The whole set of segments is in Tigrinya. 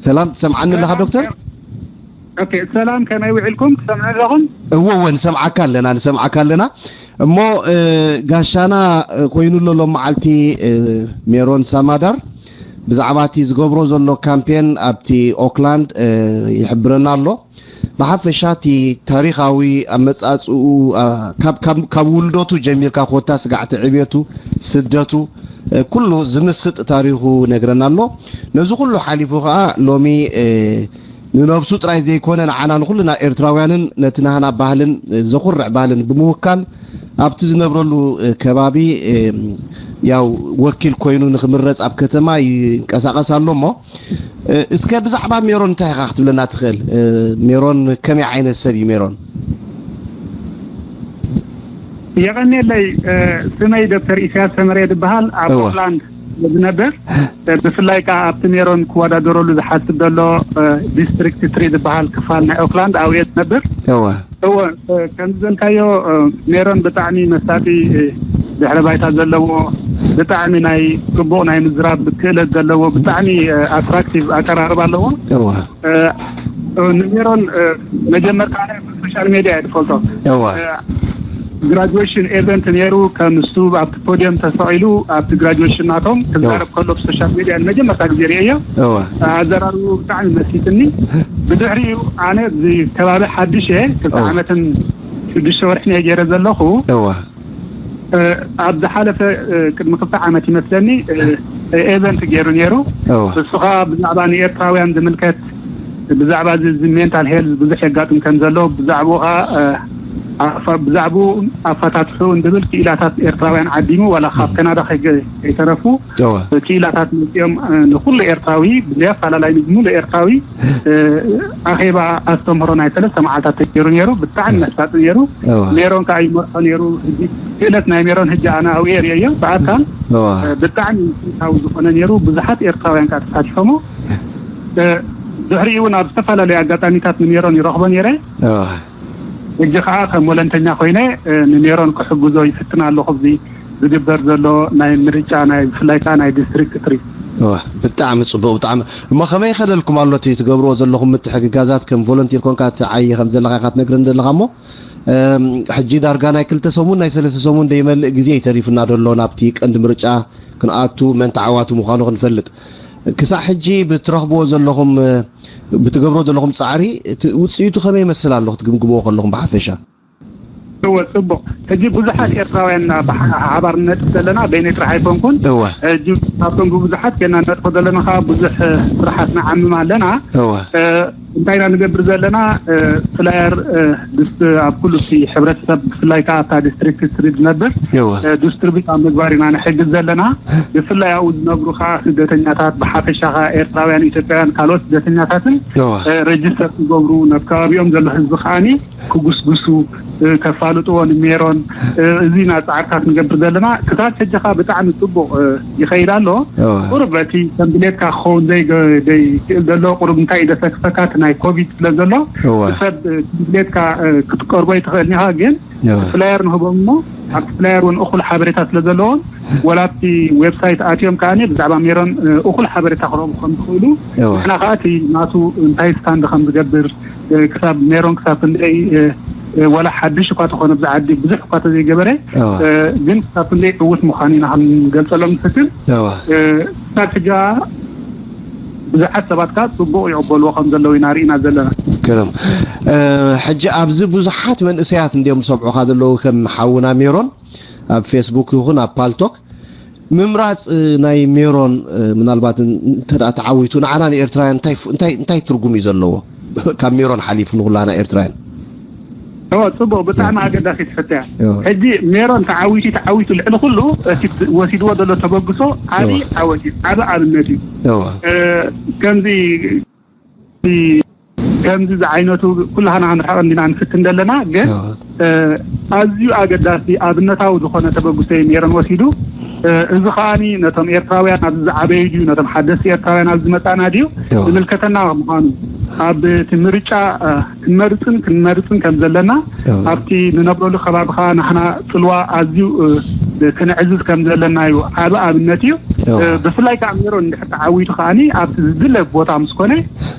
ሰላም፣ ትሰምዓኒ ኣለኻ ዶክተር? ኦኬ፣ ሰላም፣ ከመይ ውዒልኩም? ትሰምዑ ኣለኹም? እወ እወ፣ ንሰምዓካ ኣለና፣ ንሰምዓካ ኣለና። እሞ ጋሻና ኮይኑ ኣሎ ሎም መዓልቲ፣ ሜሮን ሳማዳር ብዛዕባ እቲ ዝገብሮ ዘሎ ካምፔን ኣብቲ ኦክላንድ ይሕብረና ኣሎ። ብሓፈሻ እቲ ታሪኻዊ ኣመፃፅኡ፣ ካብ ውልደቱ ጀሚርካ ኮታ ስጋዕቲ ዕቤቱ፣ ስደቱ፣ ኩሉ ዝምስጥ ታሪኹ ነግረና ኣሎ። ነዚ ኩሉ ሓሊፉ ከዓ ሎሚ ንነብሱ ጥራይ ዘይኮነ ንዓና ንኩልና ኤርትራውያንን ነቲ ናህና ባህልን ዘኹርዕ ባህልን ብምውካል ኣብቲ ዝነብረሉ ከባቢ ያው ወኪል ኮይኑ ንክምረፅ ኣብ ከተማ ይንቀሳቀስ ኣሎ። እሞ እስከ ብዛዕባ ሜሮን እንታይ ኢኻ ክትብለና ትኽእል? ሜሮን ከመይ ዓይነት ሰብ እዩ ሜሮን? የቐኔለይ። ስመይ ዶክተር ኢሳያስ ሰመረ ዝበሃል፣ ኣብ ኦክላንድ ዝነብር፣ ብፍላይ ከዓ ኣብቲ ሜሮን ክወዳደረሉ ዝሓስብ ዘሎ ዲስትሪክት ትሪ ዝበሃል ክፋል ናይ ኦክላንድ ኣብየ ዝነብር። እወ፣ ከምዚ ዘልካዮ ሜሮን ብጣዕሚ መሳጢ ድሕረ ባይታ ዘለዎ፣ ብጣዕሚ ናይ ፅቡቕ ናይ ምዝራብ ክእለት ዘለዎ፣ ብጣዕሚ ኣትራክቲቭ ኣቀራርባ ኣለዎ። ንሜሮን መጀመርታ ሶሻል ሜድያ እየ ዝፈልጦ። እወ፣ ግራጁዌሽን ኤቨንት ነይሩ። ከም ንሱ ኣብቲ ፖዲየም ተሰቒሉ ኣብቲ ግራጁዌሽን ናቶም ክዛረብ ከሎ ብሶሻል ሜድያ ንመጀመርታ ግዜ ርእየዮ። እወ፣ ኣዘራርቡ ብጣዕሚ መሲጥኒ። ብድሕሪኡ ኣነ ኣብዚ ከባቢ ሓድሽ እየ፣ ክልተ ዓመትን ሽዱሽተ ወርሕን እየ ገይረ ዘለኹ። እወ፣ ኣብ ዝሓለፈ ቅድሚ ክልተ ዓመት ይመስለኒ ኤቨንት ገይሩ ነይሩ። እሱ ከዓ ብዛዕባ ንኤርትራውያን ዝምልከት፣ ብዛዕባ እዚ ሜንታል ሄልዝ ብዙሕ የጋጥም ከም ዘሎ፣ ብዛዕባኡ ከዓ ብዛዕባኡ ኣፈታትሑ እንድብል ክኢላታት ኤርትራውያን ዓዲሙ፣ ዋላ ካብ ከናዳ ከይተረፉ ክኢላታት መፂኦም ንኩሉ ኤርትራዊ ብዘይ ኣፈላላይ ንዝሙሉ ኤርትራዊ ኣኼባ ኣስተምህሮ ናይ ሰለስተ መዓልታት ተገይሩ ነይሩ። ብጣዕሚ መሳጢ ነይሩ። ሜሮን ከዓ ይመርሖ ነይሩ። ክእለት ናይ ሜሮን ሕጂ ኣነ ኣብኡ ርእየዮ ብኣካል። ብጣዕሚ ጥንታዊ ዝኾነ ነይሩ። ብዙሓት ኤርትራውያን ከዓ ተሳቲፎሞ። ድሕሪኡ እውን ኣብ ዝተፈላለዩ ኣጋጣሚታት ንሜሮን ይረኽቦ ነይረ። ሕጂ ከዓ ከም ወለንተኛ ኮይነ ንሜሮን ክሕግዞ ይፍትን ኣለኹ። ኣብዚ ዝግበር ዘሎ ናይ ምርጫ ናይ ብፍላይ ከዓ ናይ ዲስትሪክት ትሪ። ብጣዕሚ ፅቡቅ፣ ብጣዕሚ። እሞ ከመይ ከደልኩም ኣሎ እቲ ትገብርዎ ዘለኹም ምትሕግጋዛት? ከም ቮለንቲር ኮንካ ትዓይ ከም ዘለካ ኢካ ትነግረኒ ዘለካ። እሞ ሕጂ ዳርጋ ናይ ክልተ ሰሙን ናይ ሰለስተ ሰሙን ደይመልእ ግዜ እዩ ተሪፉና ዘሎ ናብቲ ቀንዲ ምርጫ ክንኣቱ፣ መን ተዓዋቲ ምዃኑ ክንፈልጥ። ክሳዕ ሕጂ ብትረኽብዎ ዘለኹም ብትገብሮ ዘለኹም ፃዕሪ ውፅኢቱ ከመይ ይመስል ኣሎ ክትግምግምዎ ከለኹም ብሓፈሻ? እወ፣ ፅቡቅ። ሕጂ ብዙሓት ኤርትራውያን ብሓባር ንነጥፍ ዘለና፣ በይነይ ጥራሕ ኣይኮንኩን። እወ። ሕጂ ካብቶም ብብዙሓት ጌና ንነጥፎ ዘለና ከዓ ብዙሕ ስራሓት ንዓምም ኣለና። እወ። እንታይ ኢና ንገብር ዘለና? ፍላየር ድስ ኣብ ኩሉ እቲ ሕብረተሰብ፣ ብፍላይ ከዓ ኣብታ ዲስትሪክት ስትሪት ዝነብር፣ እወ። ዲስትሪቢዩት ኣብ ምግባር ኢና ንሕግዝ ዘለና። ብፍላይ ኣብኡ ዝነብሩ ከዓ ስደተኛታት፣ ብሓፈሻ ከዓ ኤርትራውያን፣ ኢትዮጵያውያን፣ ካልኦት ስደተኛታትን እወ። ረጅስተር ክገብሩ፣ ናብ ከባቢኦም ዘሎ ህዝቢ ከዓኒ ክጉስጉሱ፣ ከፋልጥዎ ንሜሮን፣ እዚ ኢና ፃዕርታት ንገብር ዘለና። ክሳብ ሕጂ ከዓ ብጣዕሚ ፅቡቅ ይኸይድ ኣሎ። ቁሩብ እቲ ከም ድሌትካ ክኸውን ዘይክእል ዘሎ፣ ቁሩብ እንታይ እዩ ዘሰክፈካ፣ እቲ ናይ ኮቪድ ስለ ዘሎ ሰብ ከም ድሌትካ ክትቀርቦ ይትኽእል ኢኻ። ግን ፍላየር ንህቦም እሞ ኣብቲ ፍላየር እውን እኹል ሓበሬታ ስለ ዘለዎም፣ ወላ ኣብቲ ዌብሳይት ኣትዮም ከዓ ብዛዕባ ሜሮን እኹል ሓበሬታ ክረኽቡ ከም ዝኽእሉ፣ ንሕና ከዓ እቲ ናቱ እንታይ ስታንድ ከም ዝገብር፣ ክሳብ ሜሮን ክሳብ ክንደይ ወላ ሓድሽ እኳ ተኾነ ብዛ ዓዲ ብዙሕ እኳ ተዘይገበረ፣ ግን ክሳብ ክንደይ ዕዉት ምዃኑ ኢና ክንገልጸሎም ንፍትን። ክሳብ ሕጂ ብዙሓት ሰባት ከዓ ፅቡቅ ይቕበልዎ ከም ዘለዉ ኢና ርኢና ዘለና። ግርም። ሕጂ ኣብዚ ብዙሓት መንእሰያት እንዲዮም ዝሰምዑኻ ዘለዉ፣ ከም ሓውና ሜሮን ኣብ ፌስቡክ ይኹን ኣብ ፓልቶክ ምምራፅ ናይ ሜሮን ምናልባት እንተ ተዓዊቱ ንዓና ንኤርትራውያን እንታይ ትርጉም እዩ ዘለዎ? ካብ ሜሮን ሓሊፉ ንኩላና ኤርትራውያን። እወ፣ ፅቡቅ፣ ብጣዕሚ ኣገዳሲት ሕቶ እያ። ሕጂ ሜሮን ተዓዊቱ ተዓዊቱ ልዕሊ ኩሉ እቲ ወሲድዎ ዘሎ ተበግሶ ዓብዪ ዓወት እዩ፣ ዓቢ ኣብነት እዩ። ከምዚ ከምዚ ዝዓይነቱ ኩላህና ክንርሕቕ እንዲና ንፍትን ዘለና፣ ግን ኣዝዩ ኣገዳሲ ኣብነታዊ ዝኾነ ተበግሶ እዩ ሜሮን ወሲዱ። እዚ ከዓኒ ነቶም ኤርትራውያን ኣብዚ ዝዓበዩ ድዩ፣ ነቶም ሓደስቲ ኤርትራውያን ኣብዚ ዝመጻና ድዩ ዝምልከተና ምዃኑ፣ ኣብ እቲ ምርጫ ክንመርጽን ክንመርጽን ከም ዘለና፣ ኣብቲ ንነብረሉ ከባቢ ከዓ ናህና ጽልዋ ኣዝዩ ክነዕዝዝ ከም ዘለና እዩ ዓቢ ኣብነት እዩ። ብፍላይ ከዓ ሜሮን እንድሕር ተዓዊቱ ከዓኒ ኣብቲ ዝድለ ቦታ ምስ ኮነ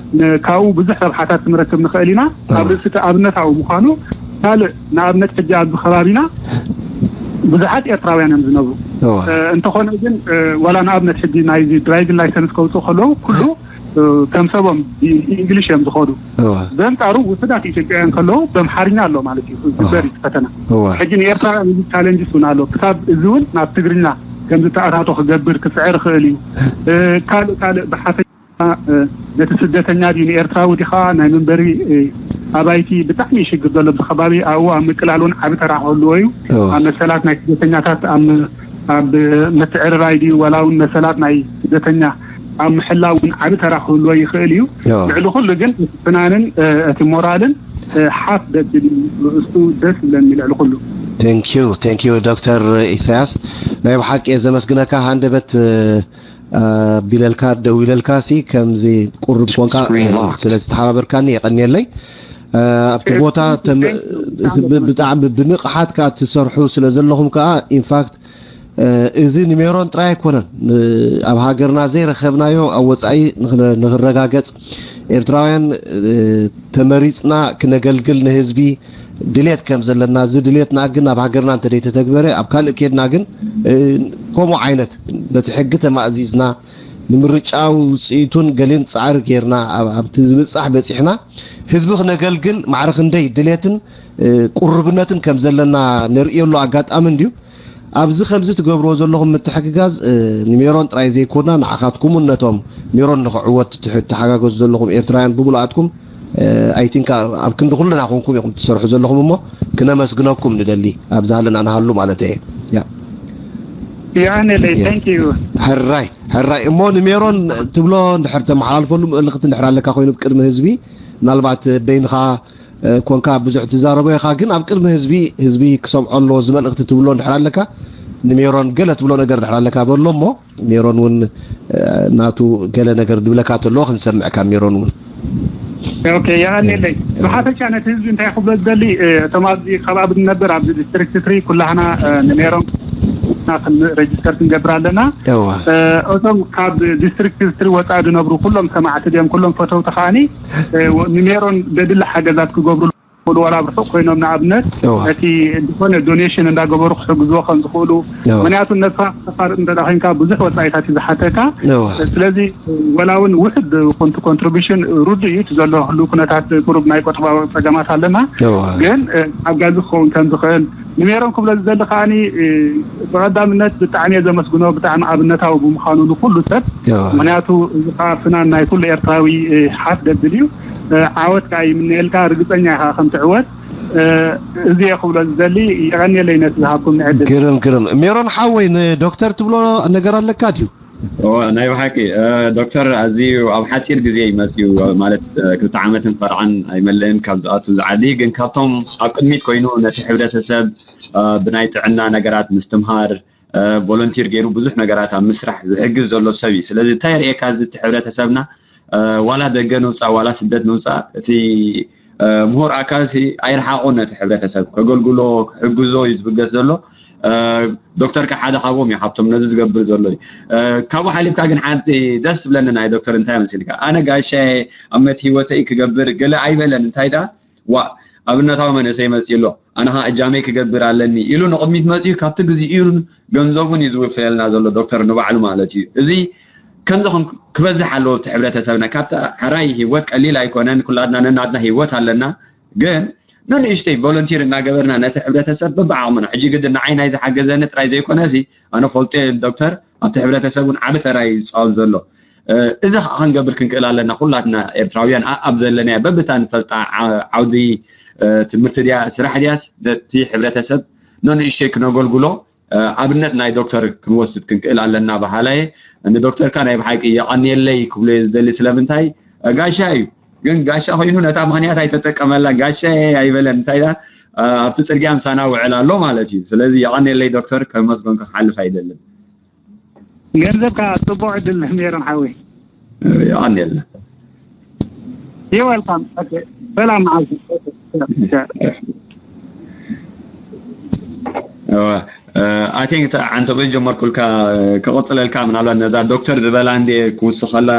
ካብኡ ብዙሕ ረብሓታት ክንረክብ ንኽእል ኢና። ኣብ ርእሲ እቲ ኣብነታዊ ምዃኑ ካልእ ንኣብነት ሕጂ ኣብዚ ከባቢና ብዙሓት ኤርትራውያን እዮም ዝነብሩ። እንተኾነ ግን ዋላ ንኣብነት ሕጂ ናይዚ ድራይቪን ላይሰንስ ከውፅኡ ከለዉ ኩሉ ከም ሰቦም ብእንግሊሽ እዮም ዝኸዱ። በንጻሩ ውሑዳት ኢትዮጵያውያን ከለዉ በምሓርኛ ኣሎ ማለት እዩ ዝግበር እዩ ፈተና። ሕጂ ንኤርትራውያን እዚ ቻለንጅስ እውን ኣሎ። ክሳብ እዚ እውን ናብ ትግርኛ ከም ዝተኣታቶ ክገብር ክጽዕር ይኽእል እዩ። ካልእ ካልእ ብሓፈሻ ነቲ ስደተኛ ድዩ ንኤርትራዊ ዲኻ ናይ መንበሪ ኣባይቲ ብጣዕሚ ይሽግር ዘሎ ኣብዚ ከባቢ ኣብኡ ኣብ ምቅላል እውን ዓቢ ተራ ክህልዎ እዩ። ኣብ መሰላት ናይ ስደተኛታት ኣብ ኣብ ምትዕርራይ ድዩ ዋላ እውን መሰላት ናይ ስደተኛ ኣብ ምሕላው እውን ዓቢ ተራ ክህልዎ ይኽእል እዩ። ልዕሊ ኩሉ ግን እቲ ፍናንን እቲ ሞራልን ሓፍ ደብል እዩ። እሱ ደስ ይብለኒ ልዕሊ ኩሉ። Thank you thank you ዶክተር ኢሳያስ፣ ናይ ብሓቂ እየ ዘመስግነካ። ሃንደበት ኣቢለልካ ደዊለልካ ሲ ከምዚ ቁሩብ ኮንካ ስለ ዝተሓባበርካኒ የቐንየለይ። ኣብቲ ቦታ ብጣዕሚ ብንቕሓት ከዓ ትሰርሑ ስለ ዘለኹም ከዓ ኢንፋክት እዚ ንሜሮን ጥራይ ኣይኮነን ኣብ ሃገርና ዘይረኸብናዮ ኣብ ወፃኢ ንኽረጋገፅ ኤርትራውያን ተመሪፅና ክነገልግል ንህዝቢ ድሌት ከም ዘለና እዚ ድሌትና ግን ኣብ ሃገርና እንተደይተተግበረ ኣብ ካልእ ኬድና ግን ከምኡ ዓይነት በቲ ሕጊ ተማእዚዝና ንምርጫ ውፅኢቱን ገሊን ፃዕሪ ጌርና ኣብቲ ዝብፃሕ በፂሕና ህዝቢ ክነገልግል ማዕረ ክንደይ ድሌትን ቁርብነትን ከም ዘለና ነርእየሉ ኣጋጣሚ እንድዩ። ኣብዚ ከምዚ ትገብርዎ ዘለኹም ምትሕግጋዝ ንሜሮን ጥራይ ዘይኮና ንዓኻትኩምን ነቶም ሜሮን ንኽዕወት ትሓጋገዙ ዘለኹም ኤርትራውያን ብምሉኣትኩም ኣይ ቲንክ ኣብ ክንዲ ኩልና ኮንኩም ኢኹም ትሰርሑ ዘለኹም እሞ ክነመስግነኩም ንደሊ ኣብዛ ሃለና ንሃሉ ማለት እየ። የቐንየለይ። Thank you። ሕራይ ሕራይ እሞ ንሜሮን ትብሎ እንድሕር ተመሓላልፈሉ መልእኽቲ እንድሕር ኣለካ ኮይኑ ብቅድሚ ህዝቢ ምናልባት በይንኻ ኮንካ ብዙሕ ትዛረቦ ኢኻ ግን ኣብ ቅድሚ ህዝቢ ህዝቢ ክሰምዖ ኣለዎ እዚ መልእኽቲ ትብሎ እንድሕር ኣለካ ንሜሮን ገለ ትብሎ ነገር እንድሕር ኣለካ በሎ እሞ ሜሮን እውን ናቱ ገለ ነገር ድብለካ ተሎ ክንሰምዕ ካብ ሜሮን እውን ኦኬ የቐንየለይ። ብሓፈሻ ነቲ ህዝቢ እንታይ ክብሎ ዝደሊ እቶም ኣብዚ ከባቢ ንነብር ኣብዚ ዲስትሪክት ትሪ ኩላህና ንሜሮን ሬጅስተር ክንገብር ኣለና። እቶም ካብ ዲስትሪክት ትሪ ወፃኢ ዝነብሩ ኩሎም ሰማዕቲ ድዮም ኩሎም ፈተውቲ ከዓኒ ንሜሮን ዘድሊ ሓገዛት ክገብሩ ዝኽእሉ ዋላ ብርሑቕ ኮይኖም ንኣብነት እቲ ዝኾነ ዶኔሽን እንዳገበሩ ክሕግዝዎ ከም ዝኽእሉ ምክንያቱ ነብስኻ ክተፋልጥ እንተ ኮይንካ ብዙሕ ወፃኢታት እዩ ዝሓተካ። ስለዚ ወላ እውን ውሕድ ኮንቱ ኮንትሪቢሽን ሩዱ እዩ እቲ ዘሎ ህልው ኩነታት ቁሩብ ናይ ቆጠባዊ ፀገማት ኣለና ግን ሓጋዚ ክኸውን ከም ዝኽእል ንሜሮን ክብሎ ዝደሊ ከዓኒ ብቐዳምነት ብጣዕሚ እየ ዘመስግኖ ብጣዕሚ ኣብነታዊ ብምዃኑ ንኩሉ ሰብ ምክንያቱ እዚ ከዓ ፍናን ናይ ኩሉ ኤርትራዊ ሓፍ ደብል እዩ። ዓወት ከዓ ይምነየልካ ርግፀኛ ኢኻ ከም ትዕወት። እዚ እየ ክብሎ ዝደሊ። የቐንየለይ ነቲ ዝሃብኩም ዕድል። ግርም ግርም። ሜሮን ሓወይ ንዶክተር ትብሎ ነገር ኣለካ ድዩ? ናይ ብሓቂ ዶክተር ኣዝዩ ኣብ ሓፂር ግዜ እዩ መፅዩ ማለት ክልተ ዓመትን ፈርዓን ኣይመልእን ካብ ዝኣቱ ዝዓሊ ግን ካብቶም ኣብ ቅድሚት ኮይኑ ነቲ ሕብረተሰብ ብናይ ጥዕና ነገራት ምስትምሃር ቮለንቲር ገይሩ ብዙሕ ነገራት ኣብ ምስራሕ ዝሕግዝ ዘሎ ሰብ እዩ። ስለዚ እንታይ የርእየካ እዚ እቲ ሕብረተሰብና ዋላ ደገ ንውፃእ ዋላ ስደት ንውፃእ እቲ ምሁር ኣካል ሲ ኣይረሓቑን ነቲ ሕብረተሰብ ከገልግሎ ክሕግዞ እዩ ዝብገስ ዘሎ። ዶክተር ከ ሓደ ካብኦም እዩ ካብቶም ነዚ ዝገብር ዘሎ እዩ። ካብኡ ሓሊፍካ ግን ሓንቲ ደስ ዝብለኒ ናይ ዶክተር እንታይ መሲልካ ኣነ ጋሻ ኣብ መት ህይወተይ ክገብር ገለ ኣይበለን እንታይ ዳ ዋ ኣብነታዊ መንእሰይ መፅኡ ኣሎ ኣነ ከዓ እጃመይ ክገብር ኣለኒ ኢሉ ንቕድሚት መፅኡ ካብቲ ግዜኡን ገንዘቡን እዩ ዝውፍለልና ዘሎ ዶክተር ንባዕሉ ማለት እዩ። እዚ ከምዚ ክበዝሕ ኣለዎ ኣብቲ ሕብረተሰብና ካብቲ ሕራይ ህይወት ቀሊል ኣይኮነን ኩላትና ነናትና ህይወት ኣለና ግን ንንእሽተይ ቮለንቲር እናገበርና ነቲ ሕብረተሰብ በብዓቕምና ሕጂ ግድን ንዓይ ናይ ዝሓገዘኒ ጥራይ ዘይኮነ እዚ ኣነ ፈልጦ ዶክተር ኣብቲ ሕብረተሰብ እውን ዓቢ ተራ እዩ ዝፃወት ዘሎ። እዚ ከዓ ክንገብር ክንክእል ኣለና ኩላትና ኤርትራውያን ኣብ ዘለናዮ በብታ ንፈልጣ ዓውዲ ትምህርቲ ድያ ስራሕ ድያስ ነቲ ሕብረተሰብ ነንእሽተይ ክነገልግሎ ኣብነት ናይ ዶክተር ክንወስድ ክንክእል ኣለና በሃላየ ንዶክተርካ ናይ ብሓቂ የቐንየለይ ክብሎ ዝደሊ ስለምንታይ ጋሻ እዩ ግን ጋሻ ኮይኑ ነታ ምክንያት ኣይተጠቀመላ ጋሻ ኣይበለን እንታይ ኣብቲ ፅርግያ ምሳና ውዕል ኣሎ ማለት እዩ ስለዚ የቐንየለይ ዶክተር ከመስገንኩ ክሓልፍ ኣይደልን ገንዘብካ ፅቡቅ ዕድል ሜሮን ሓወይ። የቐንየልና። You're welcome. Okay. ሰላም መዓልቲ። እወ I think ዓንተቦይ ጀመርኩልካ። ክቕፅለልካ ምናልባት ነዛ ዶክተር ዝበላ እንደ ክውስኸላ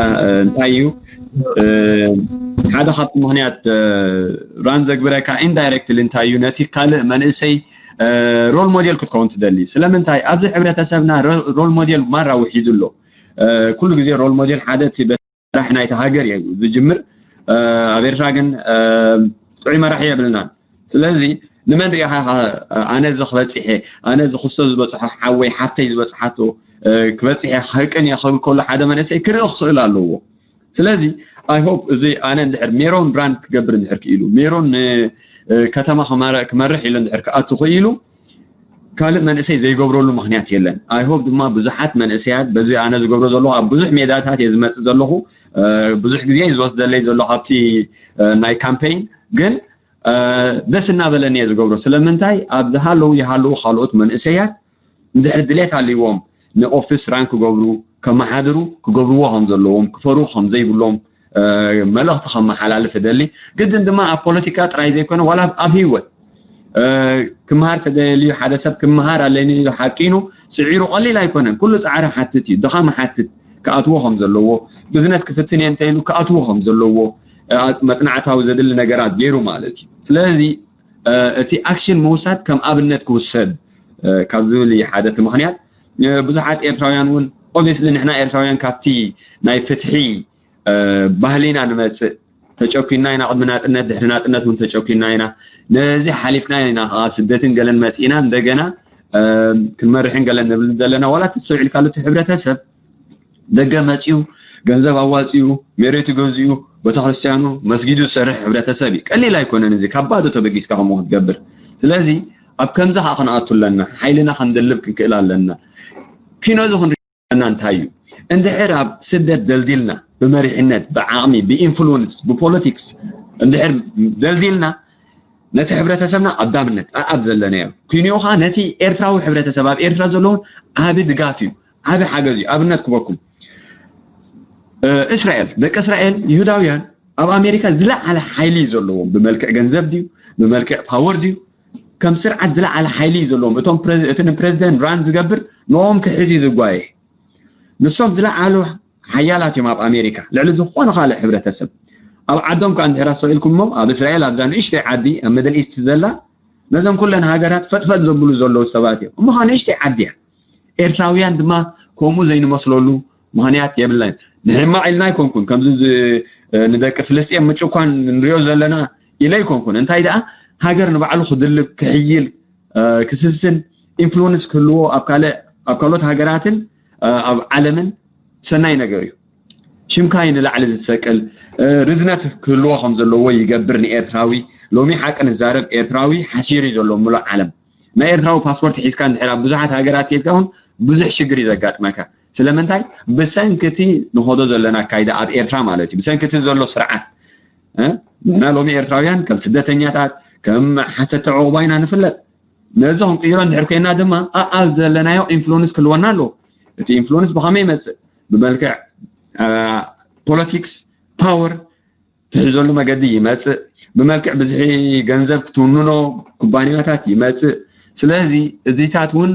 እንታይ እዩ ሓደ ካብቲ ምክንያት ራን ዘግብረካ ኢንዳይሬክትሊ እንታይ እዩ ነቲ ካልእ መንእሰይ ሮል ሞዴል ክትከውን ትደሊ። ስለምንታይ ኣብዚ ሕብረተሰብና ሮል ሞዴል ማራ ውሒዱ ኣሎ። ኩሉ ግዜ ሮል ሞዴል ሓደ እቲ መራሕ ናይቲ ሃገር እዩ ዝጅምር። ኣብ ኤርትራ ግን ጥዑይ መራሒ የብልናን። ስለዚ ንመን ሪኢኻ ኢኻ ኣነ እዚ ክበፅሕ እየ፣ ኣነ እዚ ክስቶ ዝበፅሖ ሓወይ ሓፍተይ ዝበፅሓቶ ክበፅሕ እየ ክህቅን እየ ክብል ከሎ ሓደ መንእሰይ ክርኢ ክኽእል ኣለዎ። ስለዚ I hope እዚ ኣነ እንድሕር ሜሮን ብራንድ ክገብር እንድሕር ክኢሉ ሜሮን ከተማ ክመርሕ ኢሉ እንድሕር ክኣቱ ክኢሉ ካልእ መንእሰይ ዘይገብረሉ ምክንያት የለን። I hope ድማ ብዙሓት መንእሰያት በዚ ኣነ ዝገብሮ ዘለኹ ኣብ ብዙሕ ሜዳታት እየ ዝመፅእ ዘለኹ ብዙሕ ግዜ ዝወስደለይ ዘሎ ካብቲ ናይ ካምፔይን ግን ደስ እናበለኒ እየ ዝገብሮ። ስለምንታይ ኣብ ዝሃለዉ ይሃለዉ ካልኦት መንእሰያት እንድሕር ድሌት ኣልዎም ንኦፊስ ራን ክገብሩ ከመሓድሩ ክገብርዎ ከም ዘለዎም ክፈርሁ ከም ዘይብሎም መልእኽቲ ከመሓላልፍ እደሊ። ግድን ድማ ኣብ ፖለቲካ ጥራይ ዘይኮነ ዋላ ኣብ ህይወት ክምሃር ተደልዩ ሓደ ሰብ ክምሃር ኣለኒ ኢሉ ሓቂኑ ስዒሩ ቀሊል ኣይኮነን። ኩሉ ፃዕሪ ሓትት እዩ፣ ድኻም ሓትት ክኣትዎ ከም ዘለዎ ብዝነስ ክፍትን እየ እንተኢሉ ክኣትዎ ከም ዘለዎ መፅናዕታዊ ዘድሊ ነገራት ገይሩ ማለት እዩ። ስለዚ እቲ ኣክሽን ምውሳድ ከም ኣብነት ክውሰድ ካብ ዝብል እዩ ሓደ እቲ ምክንያት። ብዙሓት ኤርትራውያን እውን ኦብቪስሊ ንሕና ኤርትራውያን ካብቲ ናይ ፍትሒ ባህሊና ንመፅእ ተጨኩና ኢና። ቅድሚ ናፅነት ድሕሪ ናፅነት እውን ተጨኩና ኢና። ነዚ ሓሊፍና ኢና ከዓ ስደትን ገለን መፂእና እንደገና ክንመርሕን ገለን ንብል ዘለና ዋላ ተስተውዒልካሉ እቲ ሕብረተሰብ ደገ መፂኡ ገንዘብ ኣዋፂኡ መሬቱ ገዚኡ ቤተክርስትያኑ መስጊዱ ዝሰርሕ ሕብረተሰብ እዩ። ቀሊል ኣይኮነን እዚ ካብ ባዶ ተበጊስካ ከምኡ ክትገብር። ስለዚ ኣብ ከምዚ ከዓ ክንኣቱ ኣለና፣ ሓይልና ክንድልብ ክንክእል ኣለና። ኪኖ እዚ ክንሪኦ ዘለና እንታይ እዩ? እንድሕር ኣብ ስደት ደልዲልና ብመሪሕነት ብዓቕሚ ብኢንፍሉንስ ብፖለቲክስ እንድሕር ደልዲልና ነቲ ሕብረተሰብና ቀዳምነት ኣኣብ ዘለናዮ ኩይንኡ ከዓ ነቲ ኤርትራዊ ሕብረተሰብ ኣብ ኤርትራ ዘለውን ዓቢ ድጋፍ እዩ፣ ዓቢ ሓገዝ እዩ። ኣብነት ክበኩም እስራኤል ደቂ እስራኤል ይሁዳውያን ኣብ ኣሜሪካ ዝለዓለ ሓይሊ እዩ ዘለዎም። ብመልክዕ ገንዘብ ድዩ ብመልክዕ ፓወር ድዩ ከም ስርዓት ዝለዓለ ሓይሊ እዩ ዘለዎም። እቶም እቲ ንፕሬዚደንት ራን ዝገብር ንኦም ክሕዝ እዩ ዝጓየ። ንሶም ዝለዓሉ ሓያላት እዮም ኣብ ኣሜሪካ ልዕሊ ዝኾነ ካልእ ሕብረተሰብ። ኣብ ዓዶም ከዓ እንድሕር ኣስተውዒልኩሞ ኣብ እስራኤል ኣብዛ ንእሽተይ ዓዲ ኣብ ሚድል ኢስት ዘላ ነዘን ኩለን ሃገራት ፈጥፈጥ ዘብሉ ዘለዉ ሰባት እዮም። እሞ ከዓ ንእሽተይ ዓዲ እያ። ኤርትራውያን ድማ ከምኡ ዘይንመስለሉ ምክንያት የብለን። ንሕማቕ ኢልና ኣይኮንኩን ከምዚ ንደቂ ፍልስጤም ምጭኳን ንሪኦ ዘለና ኢለ ኣይኮንኩን። እንታይ ደኣ ሃገር ንባዕሉ ክድልብ ክሕይል ክስስን ኢንፍሉንስ ክህልዎ ኣብ ካልእ ኣብ ካልኦት ሃገራትን ኣብ ዓለምን ሰናይ ነገር እዩ። ሽምካ እዩ ንላዕሊ ዝሰቅል ርዝነት ክህልዎ ከም ዘለዎ ይገብር። ንኤርትራዊ ሎሚ ሓቂ ንዛረብ ኤርትራዊ ሓሲሩ እዩ ዘሎ ምሉእ ዓለም። ናይ ኤርትራዊ ፓስፖርት ሒዝካ እንድሕር ኣብ ብዙሓት ሃገራት ከይድካ እውን ብዙሕ ሽግር እዩ ዘጋጥመካ። ስለምንታይ ብሰንኪ እቲ ንኸዶ ዘለና ኣካይዳ ኣብ ኤርትራ ማለት እዩ ብሰንኪ እቲ ዘሎ ስርዓት ንሕና ሎሚ ኤርትራውያን ከም ስደተኛታት ከም ሓሰቲ ዕቑባ ኢና ንፍለጥ። ነዚ ክንቅይሮ እንድሕር ኮይና ድማ ኣኣብ ዘለናዮ ኢንፍሉንስ ክህልወና ኣለዎ። እቲ ኢንፍሉንስ ብኸመይ ይመፅእ? ብመልክዕ ፖለቲክስ ፓወር ትሕዘሉ መገዲ ይመፅእ። ብመልክዕ ብዝሒ ገንዘብ ክትውንኖ ኩባንያታት ይመፅእ። ስለዚ እዚታት እውን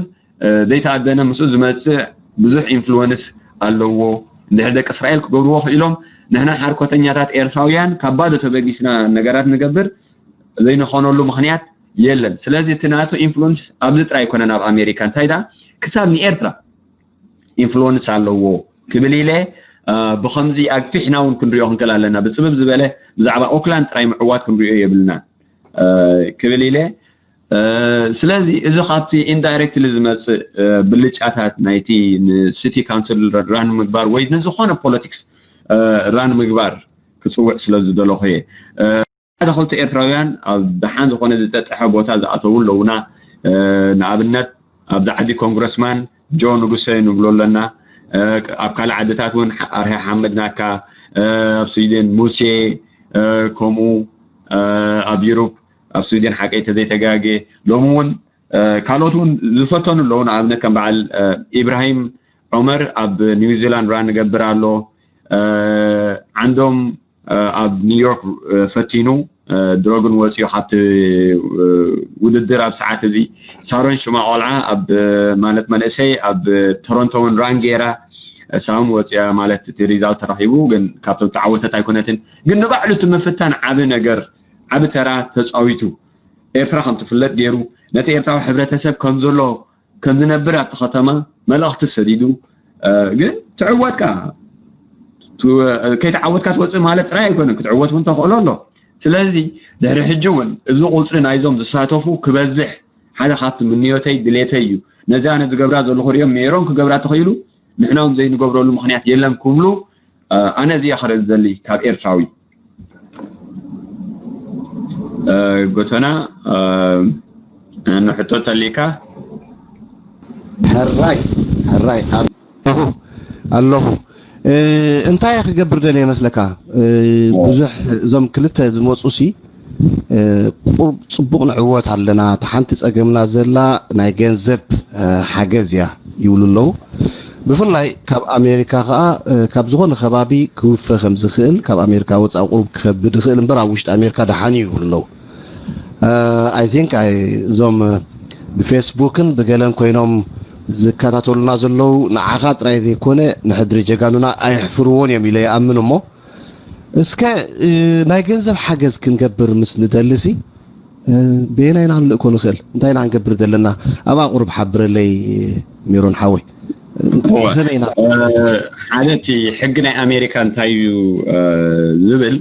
ዘይተኣደነ ምስኡ ዝመፅእ ብዙሕ ኢንፍሉወንስ ኣለዎ። እንድሕር ደቂ እስራኤል ክገብርዎ ክኢሎም ንሕና ሓርኮተኛታት ኤርትራውያን ካብ ባዶ ተበጊስና ነገራት ንገብር ዘይንኾነሉ ምኽንያት የለን። ስለዚ እቲ ናቱ ኢንፍሉንስ ኣብዚ ጥራይ ኣይኮነን ኣብ ኣሜሪካ እንታይ ደኣ ክሳብ ንኤርትራ ኢንፍሉወንስ ኣለዎ ክብል ኢለ ብኸምዚ ኣግፊሕና እውን ክንሪኦ ክንክእል ኣለና። ብፅብብ ዝበለ ብዛዕባ ኦክላንድ ጥራይ ምዕዋት ክንሪኦ የብልናን ክብል ኢለ ስለዚ እዚ ካብቲ ኢንዳይሬክትሊ ዝመፅእ ብልጫታት ናይቲ ንሲቲ ካውንስል ራን ምግባር ወይ ንዝኾነ ፖለቲክስ ራን ምግባር ክፅውዕ ስለ ዝደለኹ እየ። ሓደ ክልተ ኤርትራውያን ኣብ ደሓን ዝኾነ ዝጠጠሐ ቦታ ዝኣተዉ ኣለዉና። ንኣብነት ኣብዚ ዓዲ ኮንግረስማን ጆ ንጉሰ ንብሎ ኣለና። ኣብ ካልእ ዓድታት እውን ኣርሃ ሓመድ ናካ ኣብ ስዊድን ሙሴ ከምኡ ኣብ ዩሮፕ ኣብ ስዊድን ሓቀይ ተዘይተጋጌ ሎሚ እውን ካልኦት እውን ዝፈተኑ ኣለዉ። ንኣብነት ከም በዓል ኢብራሂም ዑመር ኣብ ኒውዚላንድ ራን ንገብር ኣሎ። ዓንዶም ኣብ ኒውዮርክ ፈቲኑ ድሮግን ወፂኡ ካብቲ ውድድር ኣብ ሰዓት እዚ። ሳሮን ሽማ ቆልዓ ኣብ ማለት መንእሰይ ኣብ ቶሮንቶ እውን ራን ገይራ፣ እሳ እውን ወፂኣ ማለት እቲ ሪዛልት ተረኪቡ፣ ግን ካብቶም ተዓወተት ኣይኮነትን። ግን ንባዕሉ እቲ ምፍታን ዓቢ ነገር፣ ዓቢ ተራ ተፃዊቱ። ኤርትራ ከም ትፍለጥ ገይሩ፣ ነቲ ኤርትራዊ ሕብረተሰብ ከም ዘሎ ከም ዝነብር ኣብቲ ከተማ መልእኽቲ ሰዲዱ። ግን ትዕወት ከኣ፣ ከይተዓወትካ ትወፅእ ማለት ጥራይ ኣይኮነን፣ ክትዕወት እውን ተኽእሎ ኣሎ። ስለዚ ድሕሪ ሕጂ እውን እዚ ቁፅሪ ናይዞም ዝሳተፉ ክበዝሕ ሓደ ካብቲ ምንዮተይ ድሌተይ እዩ። ነዚ ኣነ ዝገብራ ዘለኹ ሪኦም ሜሮን ክገብራ ተኽኢሉ ንሕና እውን ዘይንገብረሉ ምኽንያት የለን ክብሉ ኣነ እዚ እየ ክርኢ ዝደሊ ካብ ኤርትራዊ። ጎተና ንሕቶ ተሊካ። ሕራይ ሕራይ ኣለኹ ኣለኹ። እንታይ ክገብር ደልየ መስለካ? ብዙሕ እዞም ክልተ ዝመፁ ሲ ቁሩብ ፅቡቕ ንዕወት ኣለና። እቲ ሓንቲ ፀገምና ዘላ ናይ ገንዘብ ሓገዝ እያ ይብሉ ኣለዉ። ብፍላይ ካብ ኣሜሪካ ከዓ ካብ ዝኾነ ከባቢ ክውፈ ከም ዝኽእል፣ ካብ ኣሜሪካ ወፃኢ ቁሩብ ክኸብድ ይኽእል እምበር ኣብ ውሽጢ ኣሜሪካ ደሓን እዩ ይብሉ ኣለዉ። I think እዞም ብፌስቡክን ብገለን ኮይኖም ዝከታተሉና ዘለዉ ንዓኻ ጥራይ ዘይኮነ ንሕድሪ ጀጋኑና ኣየሕፍርዎን እዮም ኢለ ይኣምን። እሞ እስከ ናይ ገንዘብ ሓገዝ ክንገብር ምስ ንደልሲ በየናይ ኢና ክንልእኮ ንኽእል? እንታይ ኢና ክንገብር ዘለና? ኣብኣ ቁሩብ ሓብረለይ ሜሮን ሓወይ። ከመይ ኢና? ሓደ እቲ ሕጊ ናይ ኣሜሪካ እንታይ እዩ ዝብል፣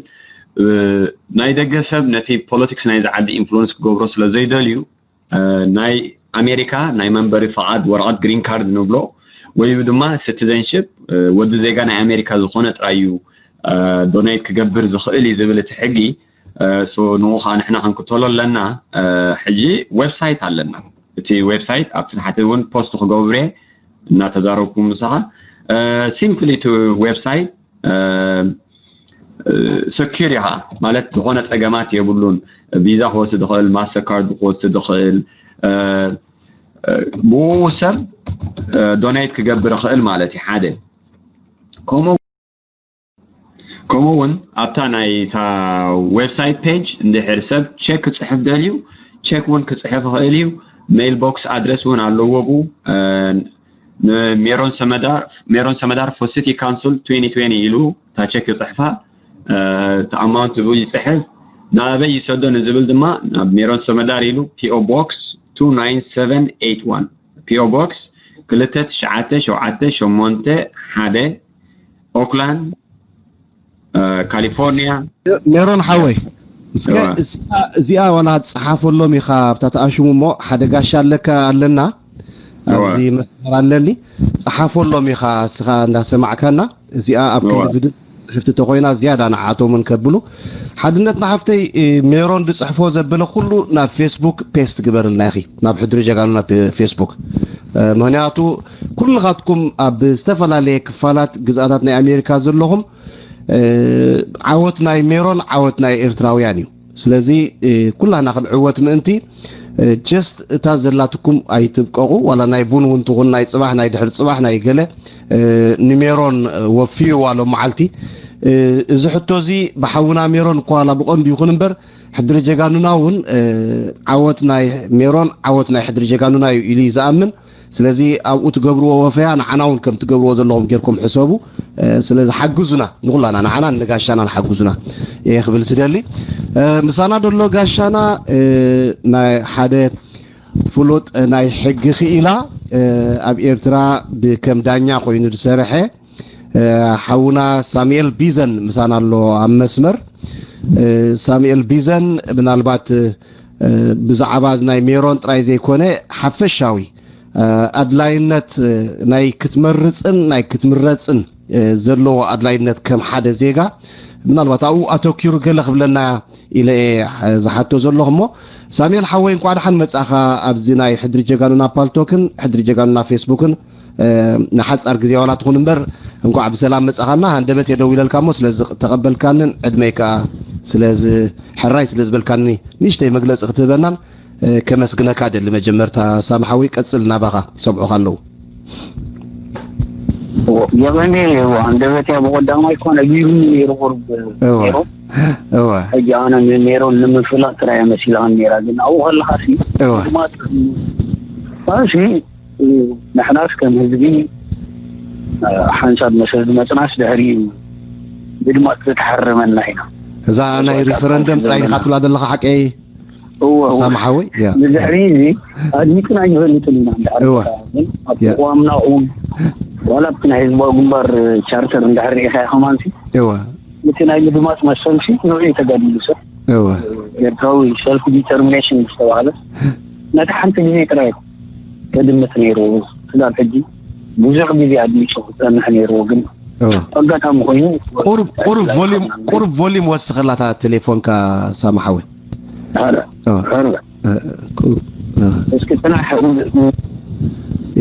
ናይ ደገ ሰብ ነቲ ፖለቲክስ ናይዚ ዓዲ ኢንፍሉወንስ ክገብሮ ስለ ዘይደልዩ ናይ ኣሜሪካ ናይ መንበሪ ፍቓድ ወረቐት ግሪን ካርድ ንብሎ ወይ ድማ ሲቲዘንሽፕ ወዲ ዜጋ ናይ ኣሜሪካ ዝኾነ ጥራይ እዩ ዶኔት ክገብር ዝኽእል እዩ ዝብል እቲ ሕጊ። ንኡ ከዓ ንሕና ክንክተሎ ኣለና። ሕጂ ዌብሳይት ኣለና። እቲ ዌብሳይት ኣብቲ ታሕቲ እውን ፖስት ክገብሬ እናተዛረብኩም ምሳኻ ሲምፕሊ እቲ ዌብሳይት ሰኪር ኢኻ ማለት ዝኾነ ፀገማት የብሉን። ቪዛ ክወስድ ይኽእል፣ ማስተር ካርድ ክወስድ ይኽእል፣ ብኡ ሰብ ዶኔት ክገብር ይኽእል ማለት እዩ። ሓደ ከምኡ ከምኡ እውን ኣብታ ናይ እታ ዌብሳይት ፔጅ እንድሕር ሰብ ቼክ ክፅሕፍ ደልዩ ቼክ እውን ክፅሕፍ ይኽእል እዩ። ሜይል ቦክስ ኣድረስ እውን ኣለዎ ብኡ። ንሜሮን ሰመዳር ሜሮን ሰመዳር ፎስቲ ካውንስል twenty twenty ኢሉ እታ ቼክ ይፅሕፋ። እቲ ኣማውንት ብኡ ይፅሕፍ። ንኣበይ ይሰዶ ንዝብል ድማ ናብ ሜሮን ሰመዳር ኢሉ ፒኦ ቦክስ two nine seven eight one ፒኦ ቦክስ ክልተ ትሽዓተ ሸውዓተ ሸሞንተ ሓደ ኦክላንድ ካሊፎርኒያ። ሜሮን ሓወይ እስከ እዚኣ ዋላ ትፅሓፈሎም ኢኻ ኣብታ ተኣሽሙ እሞ ሓደ ጋሻ ኣለካ ኣለና ኣብዚ መስመር ኣለኒ። ፀሓፈሎም ኢኻ እስኻ እንዳሰማዕካና እዚኣ ኣብ ክንዲ ብድምፂ ፅሕፍቲ ተኮይና ዝያዳ ንዓቶም እውን ከብሉ። ሓድነትና ሓፍተይ ሜሮን ዝፅሕፎ ዘበለ ኩሉ ናብ ፌስቡክ ፔስት ግበርልና ኢኺ ናብ ሕድሪ ጀጋኑ ናብ ፌስቡክ። ምክንያቱ ኩልኻትኩም ኣብ ዝተፈላለየ ክፋላት ግዝኣታት ናይ ኣሜሪካ ዘለኹም ዓወት ናይ ሜሮን ዓወት ናይ ኤርትራውያን እዩ። ስለዚ ኩላና ክንዕወት ምእንቲ ጀስት እታ ዘላትኩም ኣይትብቀቑ። ዋላ ናይ ቡን እውን ትኹን ናይ ፅባሕ ናይ ድሕሪ ፅባሕ ናይ ገለ ንሜሮን ወፍዩ ዋሎ መዓልቲ። እዚ ሕቶ እዚ ብሓውና ሜሮን እኳ ዋላ ብቐንዱ ይኹን እምበር ሕድሪ ጀጋኑና እውን ዓወት ናይ ሜሮን ዓወት ናይ ሕድሪ ጀጋኑና እዩ ኢሉ እዩ ዝኣምን። ስለዚ ኣብኡ ትገብርዎ ወፈያ ንዓና እውን ከም ትገብርዎ ዘለኹም ጌርኩም ሕሰቡ። ስለዚ ሓግዙና ንኩላና ንዓና ንጋሻና ንሓግዙና እየ ክብል ስደሊ። ምሳና ደሎ ጋሻና ናይ ሓደ ፍሉጥ ናይ ሕጊ ክኢላ ኣብ ኤርትራ ብከም ዳኛ ኮይኑ ዝሰርሐ ሓውና ሳሙኤል ቢዘን ምሳና ኣሎ ኣብ መስመር። ሳሙኤል ቢዘን ምናልባት ብዛዕባ እዚ ናይ ሜሮን ጥራይ ዘይኮነ ሓፈሻዊ ኣድላይነት ናይ ክትመርፅን ናይ ክትምረፅን ዘለዎ ኣድላይነት ከም ሓደ ዜጋ ምናልባት ኣብኡ ኣተኪሩ ገለ ክብለና ኢለ እየ ዝሓቶ ዘለኹ። እሞ ሳሙኤል ሓወይ እንኳዕ ደሓን መጻኻ ኣብዚ ናይ ሕድሪ ጀጋኑና ፓልቶክን ሕድሪ ጀጋኑና ፌስቡክን። ንሓጻር ግዜ ዋላ ትኹን እምበር እንኳዕ ብሰላም መጻኻና። ሃንደበት እየ ደዊለልካ እሞ ስለዚ ተቐበልካንን ዕድመይ ከኣ ስለዚ ሕራይ ስለ ዝበልካኒ ንእሽተይ መግለጺ ክትህበናን ከመስግነካ ደሊ። መጀመርታ ሳሚ ሓወይ ቀጽል ናባኻ ይሰምዑኻ ኣለዉ። የቐኒ ሃንደበት እያ ብቐዳማይ እኮ ነጊሩኒ ነይሩ ቁሩብ ነይሩ እወ። ሕጂ ኣነ ንሜሮን ንምፍላጥ ጥራይ መሲላን ነይራ፣ ግን ኣብኡ ከለኻሲ እወ። ድማ እሺ፣ ንሕናስ ከም ህዝቢ ሓንሳብ መሰል ዝመፅናስ ድሕሪ ምድማፅ ዝተሓረመና ኢና። እዛ ናይ ሪፈረንደም ጥራይ ዲኻ ትብላ ዘለኻ ሓቀይ? እወ፣ እወ። ሳምሓወይ ያ ንድሕሪ እዚ ኣድሚጥና ይፈልጥን ኢና። እንድሕር እወ። ግን ኣብ ያ። ተቋምና እውን ዋላ ኣብቲ ናይ ህዝባዊ ግንባር ቻርተር እንድሕር ርኢኻ ከማንሲ እወ እቲ ናይ ምድማፅ መሰልሲ ንዑ ተጋዲሉ ሰብ እወ ኤርትራዊ ሰልፍ ዲተርሚኔሽን ዝተባህለ ነቲ ሓንቲ ግዜ ጥራይ ከድምት ነይሩ። ስጋብ ሕጂ ብዙሕ ግዜ ኣድሚፁ ክፀንሕ ነይርዎ፣ ግን እወ ኣጋጣሚ ኮይኑ ቁሩብ ቁሩብ ቮሊም ቁሩብ ቮሊም ወስኸላታ ቴሌፎንካ ሳምሓወይ። ሓደ እወ ሓደ እ፣ ቁ- እ፣ እስኪ ፅናሕ።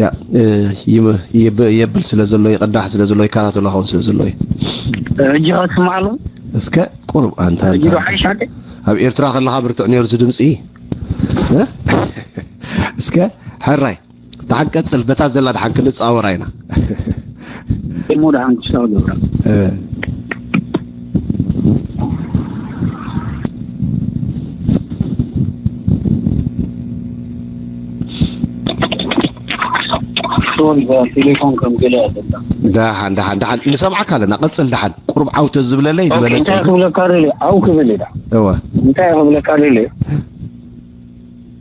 ያ እ፣ ይም- ይብ- የብል ስለ ዘሎ ይቅዳሕ ስለ ዘሎ ይከታተሎ ኸውን ስለ ዘሎ እዩ። ሕጂ ከስማዕሉ እስከ ቁሩብ ኣንታ ሕጂ ኣንታ ዶ ሓይሻተ ኣብ ኤርትራ ከለኻ ብርትዕ ነይሩ እቲ ድምፂ እ? እስከ ሕራይ ደሓን ቀፅል በታ ዘላ ደሓን ክንፃወራ ኢና። እሞ ደሓን ክሳብ ገብራ እ፣ ሶሪ ቴሌፎን ከም ገለ ያዘላ ደሓን ደሓን ደሓን ንሰምዓካ ኣለና ቀፅል ደሓን ቁሩብ ዓውተ ዝብለለይ ዝበለፀ እንታይ ክብለካ ደለ ዓው ክብል ኢላ እወ እንታይ ክብለካ ደለ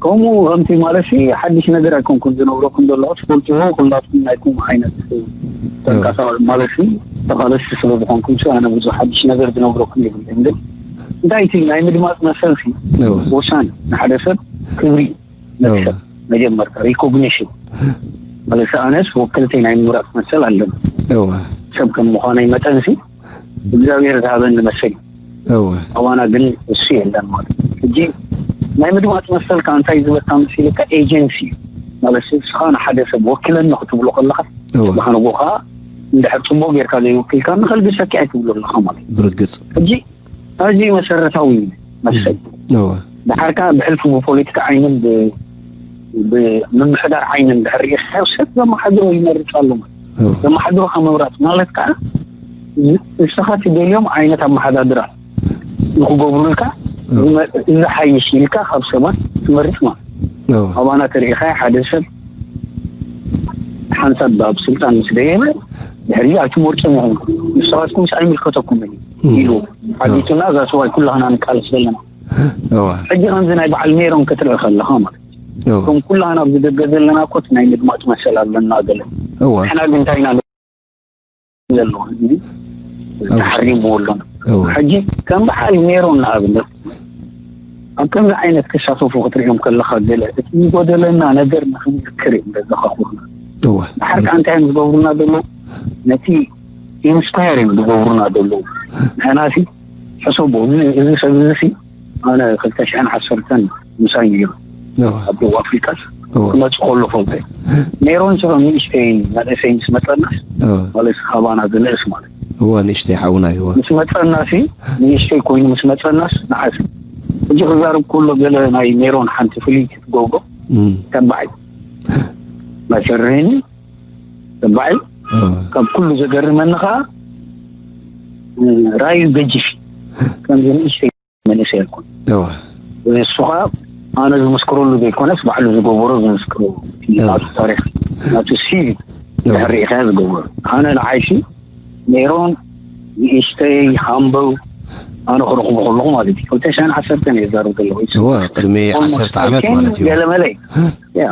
ከምኡ ከምቲ ማለት ሓድሽ ነገር ኣይኮንኩም ዝነግረኩም ዘለኹ ትፈልጥዎ ኩላትኩም ናይኩም ዓይነት ተንቀሳቀ ማለት ተቃለስቲ ስለ ዝኾንኩም ሲ ኣነ ብዙ ሓድሽ ነገር ዝነግረኩም የብልን ግን እንታይ እቲ ናይ ምድማፅ መሰል ሲ እወ ወሳኒ ንሓደ ሰብ ክብሪ እወ መሰል መጀመርታ ሪኮግኒሽን ማለት ኣነስ ወክልተይ ናይ ምምራፅ መሰል ኣለኒ እወ ሰብ ከም ምዃነይ መጠን ሲ እግዚኣብሔር ዝሃበኒ መሰል እዩ እወ ኣባና ግን እሱ የለን ማለት እዩ። ሕጂ ናይ ምድማፅ መሰልካ እንታይ ዝበካ መሲልካ ኤጀንሲ እዩ ማለት እዩ። ንስኻ ንሓደ ሰብ ወኪለኒ ክትብሎ ከለኻ እወ ብሓንጎኻ እንድሕር ፅቡቅ ጌርካ ዘይወኪልካ ንኸልግሰኪ ኣይትብሎ ኣለኻ ማለት እዩ። ብርግፅ ሕጂ ኣዝዩ መሰረታዊ መሰል እወ ድሓር ከዓ ብሕልፊ ብፖለቲካ ዓይንን ብ- ብምምሕዳር ዓይንን ድሕር ርኢኻዮ ሰብ ዘመሓድሮ ይመርፅ ኣሎ ማለት እዩ። እወ ዘመሓድሮኻ ምምራፅ ማለት ከዓ ንስኻ ትደልዮም ዓይነት ኣመሓዳድራ ንክገብሩልካ እወ ዝመ- ዝሓይሽ ኢልካ ካብ ሰባት ትመርፅ ማለት እዩ። እወ ኣባና ተሪኢኻ ሓደ ሰብ ሓንሳብ ኣብ ስልጣን ምስ ደየበ ድሕሪ ኣይትመርፁን ኢኹም ንስኻትኩም ምስ ኣይምልከተኩም እዩ ኢሉ ሓቲቱና እዛ ሰብኣይ ኩላህና ንቃለስ ዘለና እወ ሕጂ ከምዚ ናይ በዓል ሜሮን ክትርኢ ከለኻ ማለት እዩ እወ ከም ኩላህና ኣብዚ ደገ ዘለና ኮት ናይ ምድማፅ መሰል ኣለና ገለ እወ ንሕና ግን እንታይ ኢና ዘለዎ ህዝቢ ተሓሪምዎ ኣሎ እወ ሕጂ ከም በዓል ሜሮን ንኣብነት ኣብ ከምዚ ዓይነት ክሳተፉ ክትሪኦም ከለኻ ገለ እቲ ዝጎደለና ነገር ንክንዝክር እዮም ዘዘኻኽሩና እወ ድሓር ከዓ እንታይ እዮም ዝገብሩና ዘለዉ ነቲ ኢንስፓየር እዮም ዝገብሩና ዘለዉ ንሕናሲ ሕሰቦ እዚ እዚ ሰብ እዚ ሲ ኣነ ክልተ ሽሕን ዓሰርተን ምሳይ ነይሩ እወ ኣብ ደቡብ ኣፍሪቃስ እወ ክመፅ ከሎ ፈልጠ ሜሮን ሲ ከም ንእሽተይ መንእሰይ ምስ መፀናስ እወ ማለት ካባና ዝንእስ ማለት እወ ንእሽተይ ሓውና እዩ እወ ምስ መፀና ሲ ንእሽተይ ኮይኑ ምስ መፀናስ ንዓስ ሕጂ ክዛረብ ከሎ ገለ ናይ ሜሮን ሓንቲ ፍልይቲ ትገብሮ እም፣ ተባዕ እዩ መሰርህኒ ተባዕ እዩ እወ ካብ ኩሉ ዘገርመኒ ከዓ ራዩ ገጅፍ ከምዚ ንእሽተይ መንእሰይ ኣይኮን እወ ንሱ ከዓ ኣነ ዝምስክረሉ ዘይኮነስ ባዕሉ ዝገበሮ ዝምስክሮ እወ ናቱ ታሪክ ናቱ ሲቪ እወ ድሕሪ ኢኻ ዝገበሮ ኣነ ንዓይሲ ሜሮን ንእሽተይ ሃምበው ኣነ ክረኽቡ ከለኹ ማለት እዩ ክልተ ሽሕን ዓሰርተን እየ ዛረብ ዘለኹ እወ ቅድሚ ዓሰርተ ዓመት ማለት እዩ ገለመለ እዩ ያ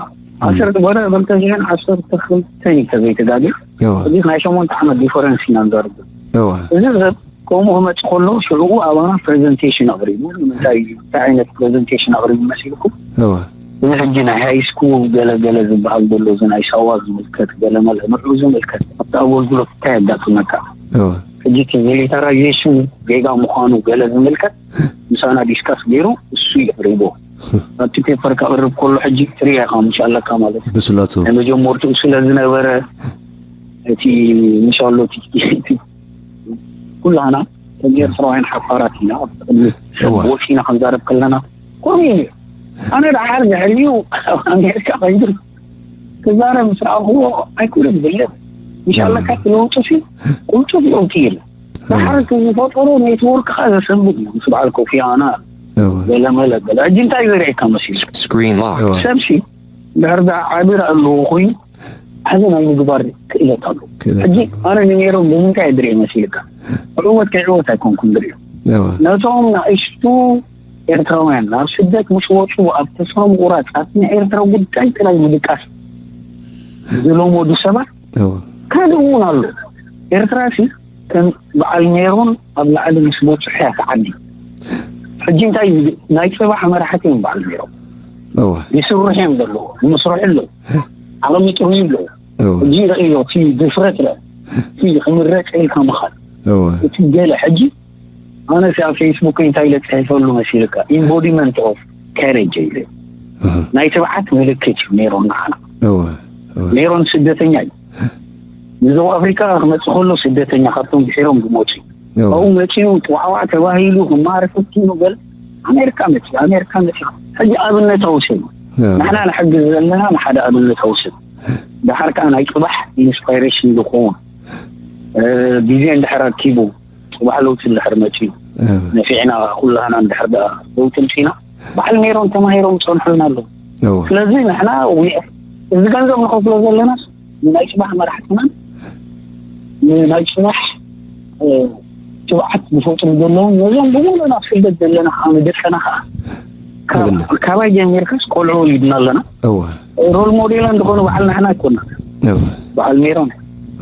ዓሰርተ ወረ ክልተ ሽሕን ዓሰርተ ክልተን እዩ ተዘይተጋግየ እወ እዚ ናይ ሸሞንተ ዓመት ዲፈረንስ ኢና ንዛረብ ዘለና እወ እዚ ሰብ ከምኡ ክመፅእ ከሎ ሽዕኡ ኣባና ፕሬዘንቴሽን ኣቕሪቡ ንምንታይ እንታይ ዓይነት ፕሬዘንቴሽን ኣቕሪቡ መሲልኩም እወ እዚ ሕጂ ናይ ሃይ ስኩል ገለ ገለ ዝበሃል ዘሎ እዚ ናይ ሳዋ ዝምልከት ገለ መለ ንዑ ዝምልከት ኣብቲ ኣገልግሎት እንታይ ኣጋጥመካ እወ ሕጂ እቲ ሚሊታራይዜሽን ጌጋ ምዃኑ ገለ ዝምልከት ምሳና ዲስካስ ገይሩ እሱ የቕሪቦ ኣብቲ ፔፐር ከቕርብ ከሎ ሕጂ ትሪያ ኢኻ ምሽ ኣለካ ማለት እዩ ብስለቱ ናይ መጀመርትኡ ስለ ዝነበረ እቲ ምሻሎ እቲ ኩላና ከም ኤርትራውያን ሓፋራት ኢና ኣብ ቅድሚ ሰብ እዋ። ወፂና ክንዛረብ ከለና ኮነ ኣነ ደሓር ዝሕልዩ ኣብ ኣሜሪካ ከይዱ ክዛረብ ምስ ረኣኽዎ ኣይኩርን ብልብ ምሻለካ ትለውጡ ሲ ቁልጡፍ ይውቲ ኢሉ ዳሓር እቲ ዝፈጠሮ ኔትወርክ ከኣ ዘሰንብድ እዩ። ምስ በዓል ኮፊ ኣናን ገለመለ ገለ። ሕጂ እንታይ ዘርእየካ መሲሉ? Screen lock። ሰብሲ ድሕር ዳ ዓቢር ኣለዎ ኮይኑ፣ ዓቢ ናይ ምግባር ክእለት ኣሎ። ሕጂ ኣነ ንሜሮን ብምንታይ ድርየ መሲልካ? ዕወት ከይዕወት ኣይኮንኩን ድርዮ። ነቶም ንኣሽቱ ኤርትራውያን ናብ ስደት ምስ ወፁ ኣብ ተስፋ ምቑራፅ ኣብቲ ናይ ኤርትራ ጉዳይ ጥራይ ምድቃስ ዝለመዱ ሰባት ካልእ እውን ኣሎ። ኤርትራ ሲ ከም በዓል ሜሮን ኣብ ላዕሊ ምስ በፅሑ እያ ትዓቢ። ሕጂ እንታይ እዩ? ናይ ፅባሕ መራሕቲ እዮም በዓል ሜሮን። ይስርሑ እዮም ዘለዎ፣ ይመስርሑ ኣለዉ። ዓቕሚ ጥሩይ ኣለዉ። ሕጂ ረእዮ፣ እቲ ድፍረት ረ እቲ ክምረፅ ኢልካ ምኻድ እቲ ገለ ሕጂ ኣነ ኣብ ፌስቡክ እንታይ ኢለ ፅሒፈሉ መሲልካ? Embodiment of courage ኢለ። ናይ ትብዓት ምልክት እዩ ሜሮን ንዓና። ሜሮን ስደተኛ እዩ። ንደቡብ ኣፍሪካ ክመፅእ ከሎ ስደተኛ ካብቶም ድሒሮም ዝመፁ እዩ። ካብኡ መፂኡ ጥዋዕዋዕ ተባሂሉ ክመሃር ፈቲኑ ገለ ኣሜሪካ መፂኡ ኣሜሪካ መፂኡ ሕጂ ኣብነታዊ ሰብ እዩ። ንሕና ንሕግዝ ዘለና ንሓደ ኣብነታዊ ሰብ ድሓር ከዓ ናይ ፅባሕ ኢንስፓይሬሽን ዝኸውን ግዜ እንድሕር ኣኪቡ ፅባሕ ለውጢ እንድሕር መፂኡ ነፊዕና ኩላህና እንድሕር ደኣ ለውጢ ምፂና በዓል ሜሮን ተማሂሮም ፀንሑልና ኣለዉ። ስለዚ ንሕና እዚ ገንዘብ ንኸፍሎ ዘለናስ ንናይ ፅባሕ መራሕትናን ንናይ ፅባሕ ትብዓት ዝፈጥሩ ዘለዉ ነዞም ብሙሉ ናብ ስደት ዘለና ከዓ ንደቀና ከዓ ካባይ ጀሚርካስ ቆልዑ ወሊድና ኣለና። ሮል ሞዴል እንድኾኑ በዓል ንሕና ኣይኮና በዓል ሜሮን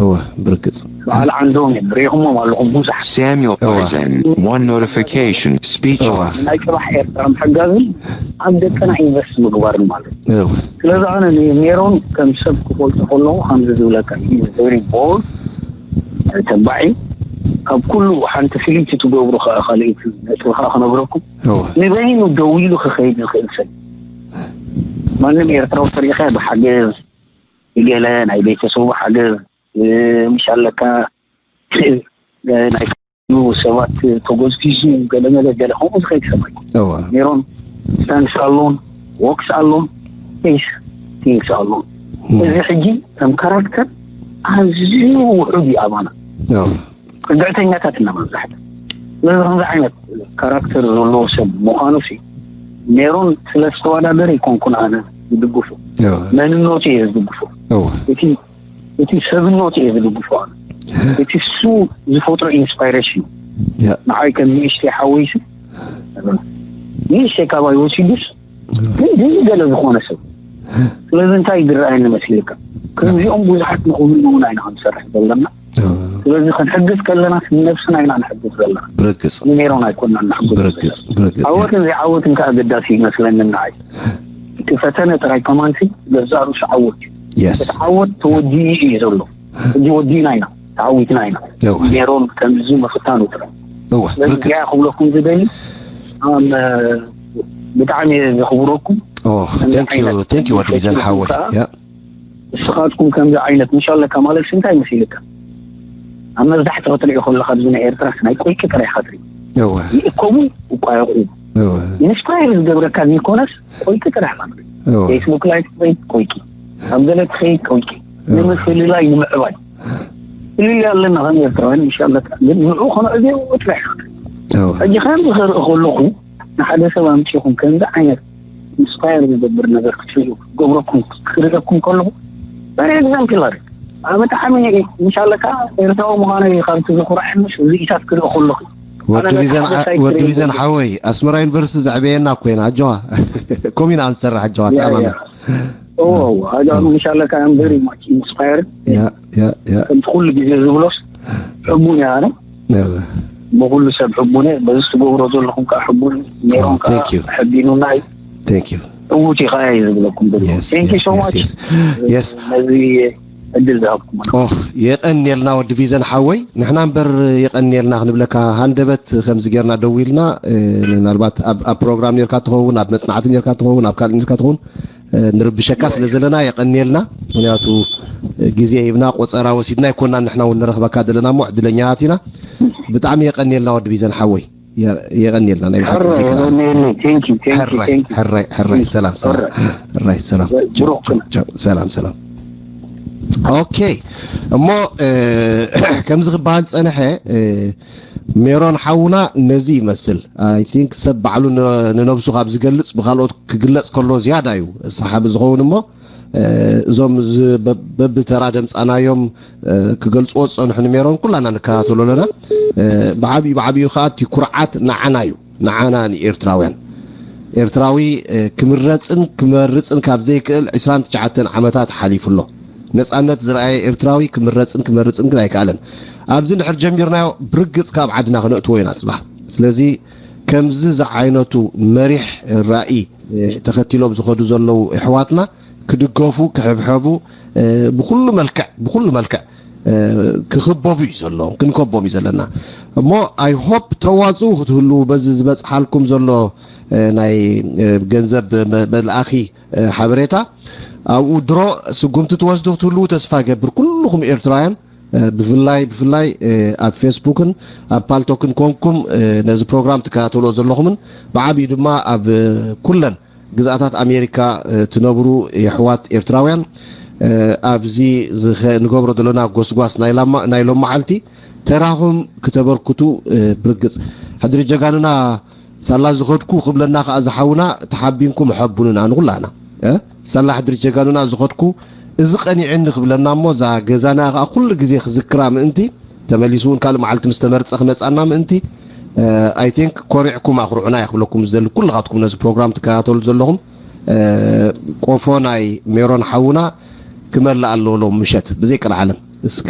እወ ብርግጽ በዓል ዓንዶም እዮም ሪኢኹሞም ኣለኹም ብዙሕ Samuel Poison one notification speech off ናይ ጽባሕ ኤርትራ ምሕጋዝን ኣብ ደቅና ኢንቨስት ምግባርን ማለት እዩ። ስለዚ ኣነ ንሜሮን ከም ሰብ ክፈልጦ ከለኹ ከምዚ ዝብለካ very bold ተባዒ ካብ ኩሉ ሓንቲ ፍልይቲ ትገብሩ ከዓ ካልኣይቲ ነጥቢ ከዓ ክነግረኩም ንበይኑ ደው ኢሉ ክኸይድ ዝኽእል ሰብ ማንም ኤርትራዊ ተሪኢኻ ብሓገዝ ገለ ናይ ቤተሰቡ ሓገዝ ምሽ ኣለካ ናይ ሰባት ተጎዝጊዙ ገለ መለ ገለ ከምኡ ዝኸይድ ሰብ ኣይኮን ሜሮን ስታንስ ኣሎን ዎክስ ኣሎን ስ ቲንግስ ኣሎን እዚ ሕጂ ከም ካራክተር ኣዝዩ ውሑድ እዩ ኣባና ጽግዕተኛታት እና መብዛሕትኡ ስለዚ ከምዚ ዓይነት ካራክተር ዘለዎ ሰብ ምዃኑ ሲ ሜሮን ስለ ዝተወዳደረ ይኮንኩን ኣነ ዝድግፎ መንነቱ እየ ዝድግፎ እቲ እቲ ሰብነቱ እየ ዝድግፎ ኣነ እቲ እሱ ዝፈጥሮ ኢንስፓይሬሽን ንዓይ ከም ንእሽተይ ሓወይሲ ንእሽተይ ካባይ ወሲዱስ ግን ገለ ዝኾነ ሰብ ስለዚ እንታይ ይድረኣየኒ መሲልካ ከምዚኦም ብዙሓት ንኽህሉ እውን ኣይና ክንሰርሕ ዘለና ስለዚ ክንሕግዝ ከለና ነብስና ኢና ንሕግዝ ዘለና ብርግጽ ንሜሮን ኣይኮንና ንሕግዝ ብርግጽ ብርግጽ ዓወትን ዘይዓወትን ከዓ ኣገዳሲ ይመስለኒ ንዓይ እቲ ፈተነ ጥራይ ከማንሲ ገዛእ ርእሱ ዓወት እዩ yes እቲ ዓወት ተወዲኡ እዩ ዘሎ ሕጂ ወዲእና ኢና ተዓዊትና ኢና ሜሮን ከምዚ ምፍታኑ ጥራይ ስለዚ እዚኣ ክብለኩም ዝደሊ ብጣዕሚ የኽብረኩም ቴንኪዩ ወዲ ቢዘን ሓወይ ንስኻትኩም ከምዚ ዓይነት ምሽ ኣለካ ማለት እንታይ መሲልካ ኣብ መብዛሕትኡ ክትሪኦ ከለካ ኣብዚ ናይ ኤርትራ ናይ ቆይቂ ጥራይ ኢኻ ትርኢ ይእከቡ ይቋየቑ ኢንስፓየር ዝገብረካ ዘይኮነስ ቆይቂ ጥራሕ ማለት እዩ ፌስቡክ ላይፍ ትኸይድ ቆይቂ ኣብ ገለ ትኸይድ ቆይቂ ንምፍልላይ ንምዕባይ ፍልልይ ኣለና ከም ኤርትራውያን ምሽ ኣለካ ግን ንዑ ከነዕብዮ ጥራሕ ኢኻ ሕጂ ከምዚ ክርኢ ከለኹ ንሓደ ሰብ ኣምፂኹም ከምዚ ዓይነት ኢንስፓየር ዝገብር ነገር ክትርእዩ ክገብረኩም ክርእየኩም ከለኹ በሪ ኤግዛምፕል ኣሪ ኣብ ብጣዕሚ ምሽ ኣለካ ኤርትራዊ ምዃነይ ካብቲ ዝኩርዐኒ ርእይታት ክርኢ ከለኹ ወዲ ቢዘን ሓወይ ኣስመራ ዩኒቨርሲቲ ዘዕበየና ኮይና ኣጆዋ ኮሚና ንሰርሕ ኣጆዋ ተኣማመን እዎ ኣጆዋ ምሽ ኣለካ ም ቨሪ ማች ኢንስፓየር ከምቲ ኩሉ ግዜ ዝብሎስ ሕቡን እያ ኣነ ብኩሉ ሰብ ሕቡን እየ በዚ ትገብሮ ዘለኹም ከዓ ሕቡን ሜሮን ከዓ ሕቢኑና እዩ ዕዉት እዩ ከዓ እዩ ዝብለኩም ዘሎ thank you so much ነዚ ዕድል ዝሃብኩም የቀንየልና ወዲ ቢዘን ሓወይ ንሕና እምበር የቀንየልና ክንብለካ ሃንደበት ከምዚ ጌርና ደው ኢልና ምናልባት ኣብ ፕሮግራም ነርካ ትኸውን ኣብ መፅናዕቲ ነርካ ትኸውን ኣብ ካልእ ነርካ ትኸውን ንርብሸካ ስለ ዘለና የቀንየልና ምክንያቱ ግዜ ሂብና ቆፀራ ወሲድና ይኮና ንሕና እውን ንረክበካ ዘለና እሞ ዕድለኛታት ኢና ብጣዕሚ የቀንየልና ወዲ ቢዘን ሓወይ የቀንየልና ናይ ብሓቂ ሕራይ ሰላም ሰላም ሰላም ሰላም ኦኬ፣ እሞ ከምዚ ክበሃል ፀንሐ። ሜሮን ሓውና፣ ነዚ ይመስል። ኣይ ቲንክ ሰብ ባዕሉ ንነብሱ ካብ ዝገልፅ፣ ብካልኦት ክግለፅ ከሎ ዝያዳ እዩ ሰሓቢ ዝኸውን። እሞ እዞም በብተራ ደምፃናዮም ክገልፅዎ ዝፀንሑ ንሜሮን ኩላና ንከታተሎ ኣለና። ብዓብዩ ብዓብዩ ከዓ እቲ ኩርዓት ንዓና እዩ፣ ንዓና ንኤርትራውያን። ኤርትራዊ ክምረፅን ክመርፅን ካብ ዘይክእል ዕስራን ትሽዓተን ዓመታት ሓሊፉ ኣሎ። ነፃነት ዝረኣየ ኤርትራዊ ክምረፅን ክመርፅን ግን ኣይከኣለን። ኣብዚ እንድሕር ጀሚርናዮ ብርግፅ ካብ ዓድና ክነእትዎ ኢና ፅባሕ። ስለዚ ከምዚ ዝዓይነቱ መሪሕ ራእይ ተኸቲሎም ዝኸዱ ዘለዉ ኣሕዋትና ክድገፉ፣ ክሕብሐቡ፣ ብኩሉ መልክዕ፣ ብኩሉ መልክዕ ክኽበቡ እዩ ዘለዎም፣ ክንከቦም እዩ ዘለና። እሞ ኣይ ሆፕ ተዋፅኡ ክትህልዉ በዚ ዝበፅሓልኩም ዘሎ ናይ ገንዘብ መልኣኺ ሓበሬታ ኣብኡ ድሮ ስጉምቲ ትወስዱ ክትህልዉ ተስፋ ይገብር። ኩልኹም ኤርትራውያን ብፍላይ ብፍላይ ኣብ ፌስቡክን ኣብ ፓልቶክን ኮንኩም ነዚ ፕሮግራም ትከታተልዎ ዘለኹምን ብዓብዩ ድማ ኣብ ኩለን ግዝኣታት ኣሜሪካ ትነብሩ የሕዋት ኤርትራውያን፣ ኣብዚ ንገብሮ ዘለና ጎስጓስ ናይ ሎመዓልቲ ተራኹም ክተበርክቱ ብርግፅ። ሕድሪ ጀጋኑና ሳላ ዝኸድኩ ክብለና ከዓ ዝሓውና ተሓቢንኩም ሐቡንና ንኩላና። ሳላ ሕድሪ ጀጋኑና ዝኸድኩ እዚ ቀኒዕኒ ክብለና እሞ እዛ ገዛና ከዓ ኩሉ ግዜ ክዝክራ ምእንቲ ተመሊሱ እውን ካልእ መዓልቲ ምስ ተመርፀ ክመፃና ምእንቲ ኣይ ቲንክ ኮሪዕኩም ኣኽርዑና እየ ክብለኩም ዝደሊ። ኩልኻትኩም ነዚ ፕሮግራም ትከታተሉ ዘለኹም ቆፎ ናይ ሜሮን ሓውና ክመልእ ኣለዎ ሎም ምሸት ብዘይ ቀልዓለም። እስከ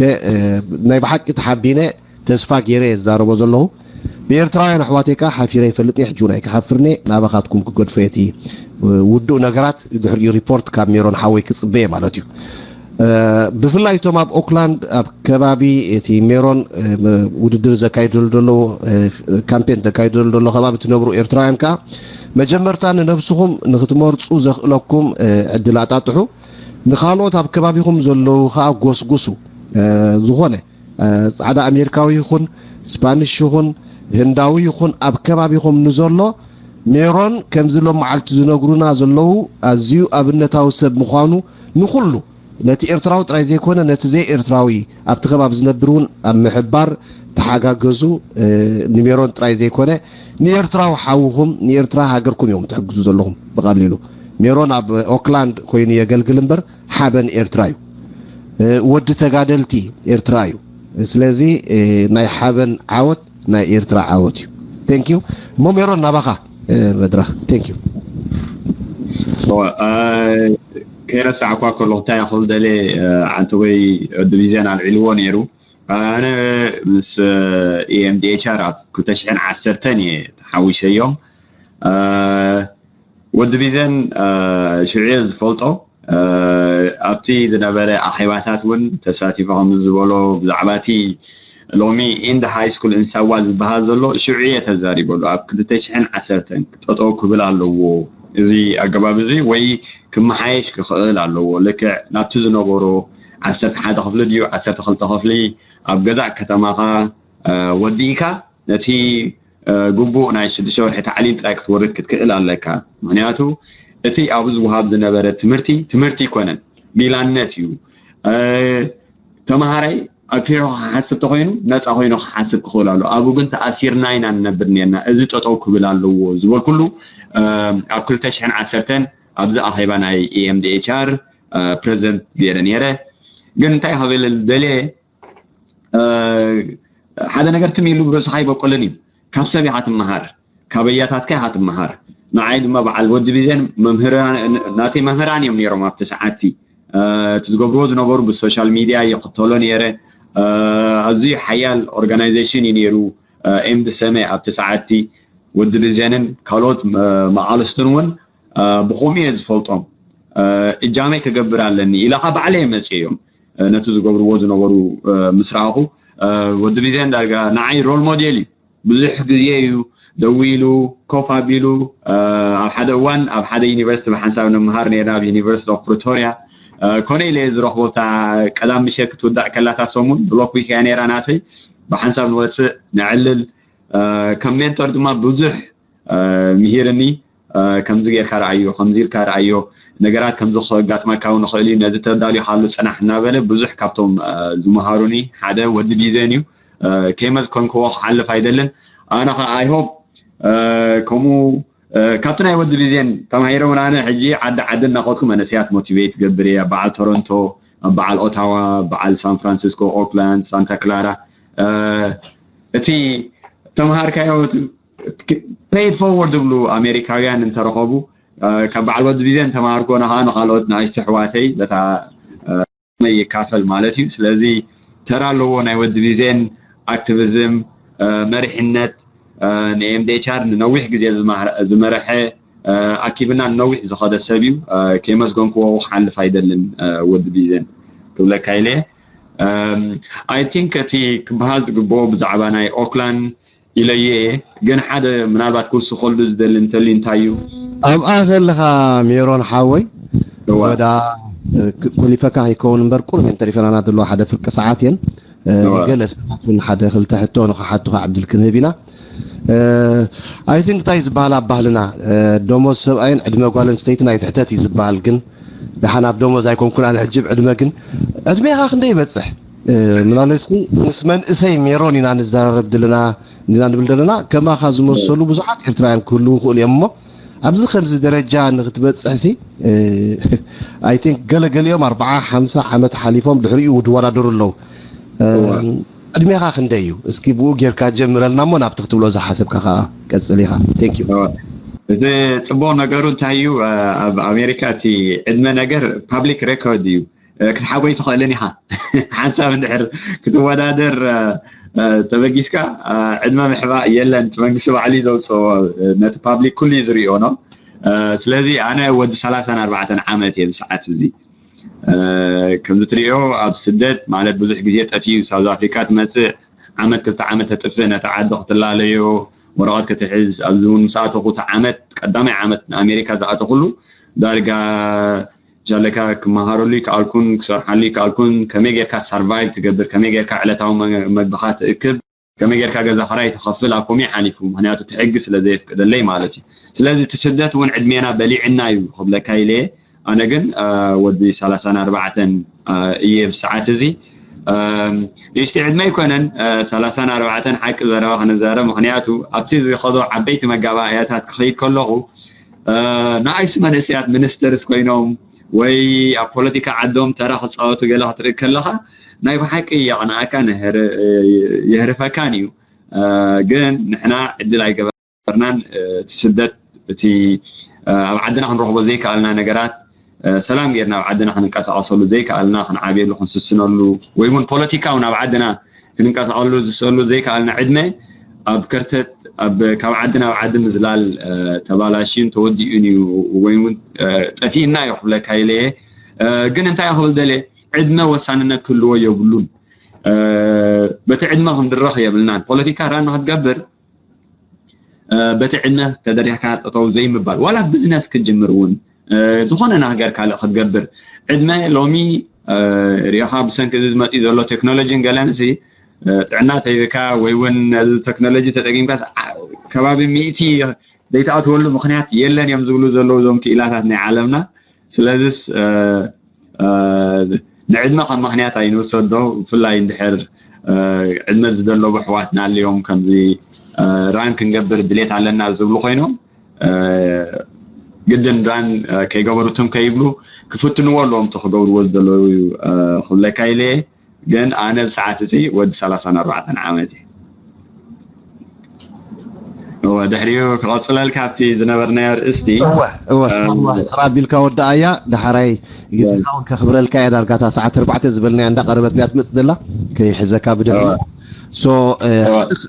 ናይ ብሓቂ ተሓቢነ ተስፋ ገይረ እየ ዝዛረቦ ዘለኹ። ብኤርትራውያን ኣሕዋተይ ከዓ ሓፊረ ይፈልጥ እየ፣ ሕጂ እውን ኣይክሓፍርኒ። ናባኻትኩም ክገድፎ እቲ ውዱእ ነገራት ድሕሪኡ ሪፖርት ካብ ሜሮን ሓወይ ክፅበየ ማለት እዩ። ብፍላይ እቶም ኣብ ኦክላንድ ኣብ ከባቢ እቲ ሜሮን ውድድር ዘካይደሉ ዘለዉ፣ ካምፔን ዘካይደሉ ዘሎ ከባቢ ትነብሩ ኤርትራውያን ከዓ መጀመርታ ንነብስኹም ንክትመርፁ ዘኽእለኩም ዕድል ኣጣጥሑ። ንካልኦት ኣብ ከባቢኹም ዘለዉ ከዓ ጎስጉሱ። ዝኾነ ፃዕዳ ኣሜሪካዊ ይኹን ስፓኒሽ ይኹን ህንዳዊ ይኹን ኣብ ከባቢኹም ንዘሎ ሜሮን ከምዚ ሎም መዓልቲ ዝነግሩና ዘለዉ ኣዝዩ ኣብነታዊ ሰብ ምዃኑ ንኹሉ ነቲ ኤርትራዊ ጥራይ ዘይኮነ ነቲ ዘይ ኤርትራዊ ኣብቲ ከባቢ ዝነብር እውን ኣብ ምሕባር ተሓጋገዙ። ንሜሮን ጥራይ ዘይኮነ ንኤርትራዊ ሓውኹም ንኤርትራ ሃገርኩም እዮም ትሕግዙ ዘለኹም። ብቐሊሉ ሜሮን ኣብ ኦክላንድ ኮይኑ የገልግል እምበር ሓበን ኤርትራ እዩ። ወዲ ተጋደልቲ ኤርትራ እዩ። ስለዚ ናይ ሓበን ዓወት ናይ ኤርትራ ዓወት እዩ። ቴንክ ዩ። እሞ ሜሮን ናባኻ መድረኽ። ቴንክ ዩ። ከይረሳዕኳ ከሎ እንታይ ያኽል ደሌ ዓንተወይ ዲቪዝዮን ኣልዒልዎ ነይሩ። ኣነ ምስ ኢኤምዲኤችኣር ኣብ ክልተ ሽሕን ዓሰርተን እየ ተሓዊሰዮም። ወዲ ቢዘን ሽዑ እየ ዝፈልጦ። ኣብቲ ዝነበረ ኣኼባታት እውን ተሳቲፈ ከም ዝበሎ ብዛዕባ እቲ ሎሚ ኢንድ ሃይ ስኩል እንሳዋ ዝበሃል ዘሎ ሽዑ እየ ተዛሪበሉ። ኣብ ክልተ ሽሕን ዓሰርተን ጠጠው ክብል ኣለዎ እዚ ኣገባብ እዚ ወይ ክመሓየሽ ክኽእል ኣለዎ። ልክዕ ናብቲ ዝነበሮ ዓሰርተ ሓደ ክፍሊ ድዩ ዓሰርተ ክልተ ክፍሊ ኣብ ገዛእ ከተማኻ ወዲእካ ነቲ ግቡእ ናይ ሽዱሽተ ወርሒ ታዕሊም ጥራይ ክትወርድ ክትክእል ኣለካ። ምክንያቱ እቲ ኣብኡ ዝወሃብ ዝነበረ ትምህርቲ ትምህርቲ ኣይኮነን፣ ጊላነት እዩ። ተምሃራይ ኣግፊሑ ክሓስብ ተኮይኑ ነፃ ኮይኑ ክሓስብ ክኽእል ኣሎ። ኣብኡ ግን ተኣሲርና ኢና ንነብር ነርና። እዚ ጠጠው ክብል ኣለዎ ዝበልኩሉ ኣብ ክልተ ሽሕን ዓሰርተን ኣብዚ ኣኼባ ናይ ኢኤምዲኤችኣር ፕሬዚደንት ገይረ ነይረ። ግን እንታይ ክብል ደልየ ሓደ ነገር ትም ኢሉ ብርእስኻ ኣይበቁልን እዩ። ካብ ሰብ ኢኻ ትመሃር፣ ካብ ኣያታትካ ኢኻ ትመሃር። ንዓይ ድማ በዓል ወዲ ቢዘን ናተይ መምህራን እዮም ነይሮም ኣብቲ ሰዓትቲ። እቲ ዝገብርዎ ዝነበሩ ብሶሻል ሚድያ ይኽተሎ ነይረ። ኣዝዩ ሓያል ኦርጋናይዜሽን እዩ ነይሩ። ኤምዲ ሰመ ኣብቲ ሰዓትቲ ወዲ ቢዘንን ካልኦት መቓልስቱን እውን ብኸምኡ እየ ዝፈልጦም። እጃመይ ክገብር ኣለኒ ኢለኻ ባዕለይ መፅኦም ነቲ ዝገብርዎ ዝነበሩ ምስ ረኣኹ ወዲ ቢዘን ዳርጋ ንዓይ ሮል ሞዴል እዩ። ብዙሕ ግዜ እዩ ደው ኢሉ ኮፍ ኣቢሉ ኣብ ሓደ እዋን ኣብ ሓደ ዩኒቨርሲቲ ብሓንሳብ ንምሃር ነርና ኣብ ዩኒቨርሲቲ ኦፍ ፕሪቶሪያ። ኮነ ኢለ ዝረኽቦ እታ ቀዳም ምሸት ክትውዳእ ከላ እታ ሰሙን ብሎክ ዊክ እያ ነይራ ናተይ። ብሓንሳብ ንወፅእ ነዕልል። ከም ሜንቶር ድማ ብዙሕ ምሂርኒ። ከምዚ ጌርካ ረኣዮ፣ ከምዚ ኢልካ ረኣዮ፣ ነገራት ከምዚ ከጋጥመካ እውን ይኽእል እዩ፣ ነዚ ተዳሊኻሉ ጽናሕ እናበለ ብዙሕ ካብቶም ዝመሃሩኒ ሓደ ወዲ ቢዘን እዩ። ከይመዝከንክዎ ክሓልፍ ኣይደልን። ኣነ ከዓ I hope ከምኡ ካብቲ ናይ ወዲ ቢዜን ተማሂረ እውን ኣነ ሕጂ ዓዲ ዓዲ እናኸድኩ መነስያት ሞቲቬት ገብር እየ። በዓል ቶሮንቶ፣ በዓል ኦታዋ፣ በዓል ሳን ፍራንሲስኮ፣ ኦክላንድ፣ ሳንታ ክላራ እቲ ተምሃርካዮ paid forward ዝብሉ ኣሜሪካውያን እንተረኸቡ ካብ በዓል ወዲ ቢዜን ተማሃርኮ ንኸዓ ንካልኦት ንኣሽቱ ኣሕዋተይ በታ ይካፈል ማለት እዩ። ስለዚ ተራ ኣለዎ ናይ ወዲ ቢዜን ኣክቲቪዝም፣ መሪሕነት፣ ንኤምዲኤችኣር ንነዊሕ ግዜ ዝመርሐ ኣኪብና ንነዊሕ ዝኸደ ሰብ እዩ። ከየመስገንክዎ ክሓልፍ ኣይደልን ወዲ ቢዜን ክብለካ ኢለ። I think እቲ ክበሃል ዝግብኦ ብዛዕባ ናይ ኦክላንድ ኢለዮ እየ። ግን ሓደ ምናልባት ክውስኸሉ ዝደሊ እንተልዩ እንታይ እዩ? ኣብኣ ከለኻ ሜሮን ሓወይ እዋ። ወዳ እ፣ ክ- ኮሊፈካ ከይከውን እምበር ቁሩብ እየን ተሪፈናና ዘለዋ ሓደ ፍርቂ ሰዓት እየን። እ፣ እዋ። ገለ ሰባት እውን ሓደ ክልተ ሕቶ ንኽሓቱኻ ዕድል ክንህብ ኢና። እ፣ I think እንታይ ዝበሃል ኣብ ባህልና እ፣ ደሞዝ ሰብኣይን ዕድመ ጓል ኣንስተይትን ኣይትሕተት እዩ ዝበሃል። ግን ደሓን ኣብ ደሞዝ ኣይኮንኩን ኣነ ሕጂ ዕድመ ግን ዕድሜኻ ክንደይ ይበፅሕ? ምናልስቲ ምስ መንእሰይ ሜሮን ኢና ንዘራረብ ዘለና ኢና ንብል ዘለና። ከማኻ ዝመሰሉ ብዙሓት ኤርትራውያን ክህልዉ ይኽእሉ እዮም እሞ ኣብዚ ከምዚ ደረጃ ንክትበፅሕ ሲ I think ገለገሊኦም ኣርባዓ ሓምሳ ዓመት ሓሊፎም ድሕሪኡ ድወዳደሩ ኣለዉ። ዕድሜኻ ክንደይ እዩ? እስኪ ብኡ ጌርካ ጀምረልና እሞ ናብቲ ክትብሎ ዝሓሰብካ ከዓ ቀፅል ኢኻ። Thank you። እቲ ፅቡቕ ነገሩ እንታይ እዩ? ኣብ ኣሜሪካ እቲ ዕድመ ነገር ፓብሊክ ሬኮርድ እዩ። ክትሓጎይ ትኽእልን ኢኻ። ሓንሳብ እንድሕር ክትወዳደር ተበጊስካ ዕድመ ምሕባእ የለን። እቲ መንግስቲ ባዕሉ እዩ ዘውፅኦ፣ ነቲ ፓብሊክ ኩሉ እዩ ዝሪኦ ነው። ስለዚ ኣነ ወዲ ሰላሳን ኣርባዕተን ዓመት እየ ብሰዓት እዚ። ከምዚ ትሪኦ ኣብ ስደት ማለት ብዙሕ ግዜ ጠፊኡ ሳውዝ ኣፍሪካ ትመፅእ ዓመት ክልተ ዓመት ተጥፍእ ነቲ ዓዲ ክትላለዮ ወረቐት ክትሕዝ ኣብዚ እውን ምስ ኣተኹ እቲ ዓመት ቀዳማይ ዓመት ንኣሜሪካ ዝኣተኹሉ ዳርጋ ሻለካ ክመሃረሉ ይከኣልኩን ክሰርሓሉ ይከኣልኩን ከመይ ጌርካ survive ትገብር ከመይ ጌርካ ዕለታዊ መግብኻ ትእክብ ከመይ ጌርካ ገዛ ክራይ ትኸፍል ኣብ ከምኡ ሓሊፉ ምክንያቱ እቲ ሕጊ ስለ ዘየፍቅደለይ ማለት እዩ ስለዚ እቲ ስደት እውን ዕድሜና በሊዕና እዩ ክብለካ ኢለ ኣነ ግን ወዲ ሰላሳን ኣርባዕተን እየ ብሰዓት እዚ ንእሽቲ ዕድመ ኣይኮነን ሰላሳን ኣርባዕተን ሓቂ ዘረባ ክንዛረብ ምክንያቱ ኣብቲ ዝኸዶ ዓበይቲ መጋባእያታት ክኸይድ ከለኹ ንኣይሱ መንእሰያት ሚኒስተርስ ኮይኖም ወይ ኣብ ፖለቲካ ዓዶም ተራ ክፃወቱ ገለ ክትርኢ ከለካ ናይ ብሓቂ የቕንኣካን የህርፈካን እዩ ግን ንሕና ዕድል ኣይገበርናን እቲ ስደት እቲ ኣብ ዓድና ክንረኽቦ ዘይከኣልና ነገራት ሰላም ጌርና ኣብ ዓድና ክንንቀሳቐሰሉ ዘይከኣልና ክንዓብየሉ ክንስስነሉ ወይ እውን ፖለቲካዊ ናብ ዓድና ክንንቀሳቐሉ ዝሰሉ ዘይከኣልና ዕድመ ኣብ ከርተት ኣብ ካብ ዓዲ ናብ ዓዲ ምዝላል ተባላሽዩን ተወዲኡን እዩ ወይ እውን ጠፊእና እዩ ክብለካ ኢለ እየ ግን እንታይ ክብል ደልየ ዕድመ ወሳንነት ክህልዎ የብሉን በቲ ዕድመ ክንድረኽ የብልናን ፖለቲካ ራን ንክትገብር በቲ ዕድመ ተደሪኽካ ጠጠው ዘይምባል ዋላ ቢዝነስ ክትጅምር እውን ዝኾነ ነገር ካልእ ክትገብር ዕድመ ሎሚ ሪኢኻ ብሰንኪ እዚ ዝመፅእ ዘሎ ቴክኖሎጂን ገለን እዚ ጥዕና ተይብካ ወይ እውን ነዚ ቴክኖሎጂ ተጠቂምካስ ከባቢ ሚእቲ ዘይተኣትወሉ ምክንያት የለን እዮም ዝብሉ ዘለዉ እዞም ክኢላታት ናይ ዓለምና ስለዚስ ንዕድመ ከም ምክንያት ኣይንውሰዶ ብፍላይ እንድሕር ዕድመ ዝደለቡ ኣሕዋትና ኣልዮም ከምዚ ራን ክንገብር ድሌት ኣለና ዝብሉ ኮይኖም ግድን ራን ከይገበሩ ትም ከይብሉ ክፍትንዎ ኣለዎም እቲ ክገብርዎ ዝደለዉ ክብለካ ኢለ ግን ኣነ ብሰዓት እዚ ወዲ ሰላሳን ኣርባዕተን ዓመት እየ እወ ድሕሪኡ ክቐፅለልካ ኣብቲ ዝነበርናዮ ርእስቲ እወ እወ ሳዋ ሕፅር ኣቢልካ ወዳኣያ ዳሕራይ ግዜኻ እውን ከኽብረልካ እየ ዳርጋ እታ ሰዓት ኣርባዕተ ዝበልናያ እንዳቐረበትና እያ ትመፅእ ዘላ ከይሕዘካ ብድሕሪ so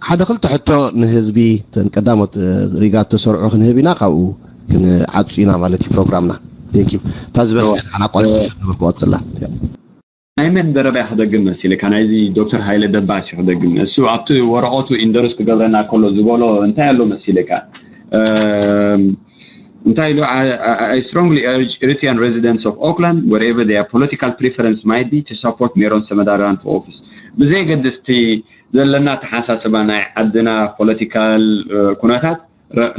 ሓደ ክልተ ሕቶ ንህዝቢ ተን ቀዳሞት ሪጋ ተሰርዑ ክንህብ ኢና ካብኡ ክንዓፁ ኢና ማለት እዩ ፕሮግራምና thank you እታ ዝበልካ ሓና ቋልፍ ዝነበርኩ ቀፅላ ናይ መን ዘረባ እየ ክደግም መሲልካ ናይዚ ዶክተር ሃይለ ደባስ እዩ ክደግም እሱ ኣብቲ ወረቐቱ ኢንደርስ ክገብረና ከሎ ዝበሎ እንታይ ኣሎ መሲልካ እንታይ ኢሉ I strongly urge Eritrean residents of Auckland wherever their political preference might be to support Meron Semedaran for office ብዘይ ገድስቲ ዘለና ተሓሳስባ ናይ ዓድና ፖለቲካል ኩነታት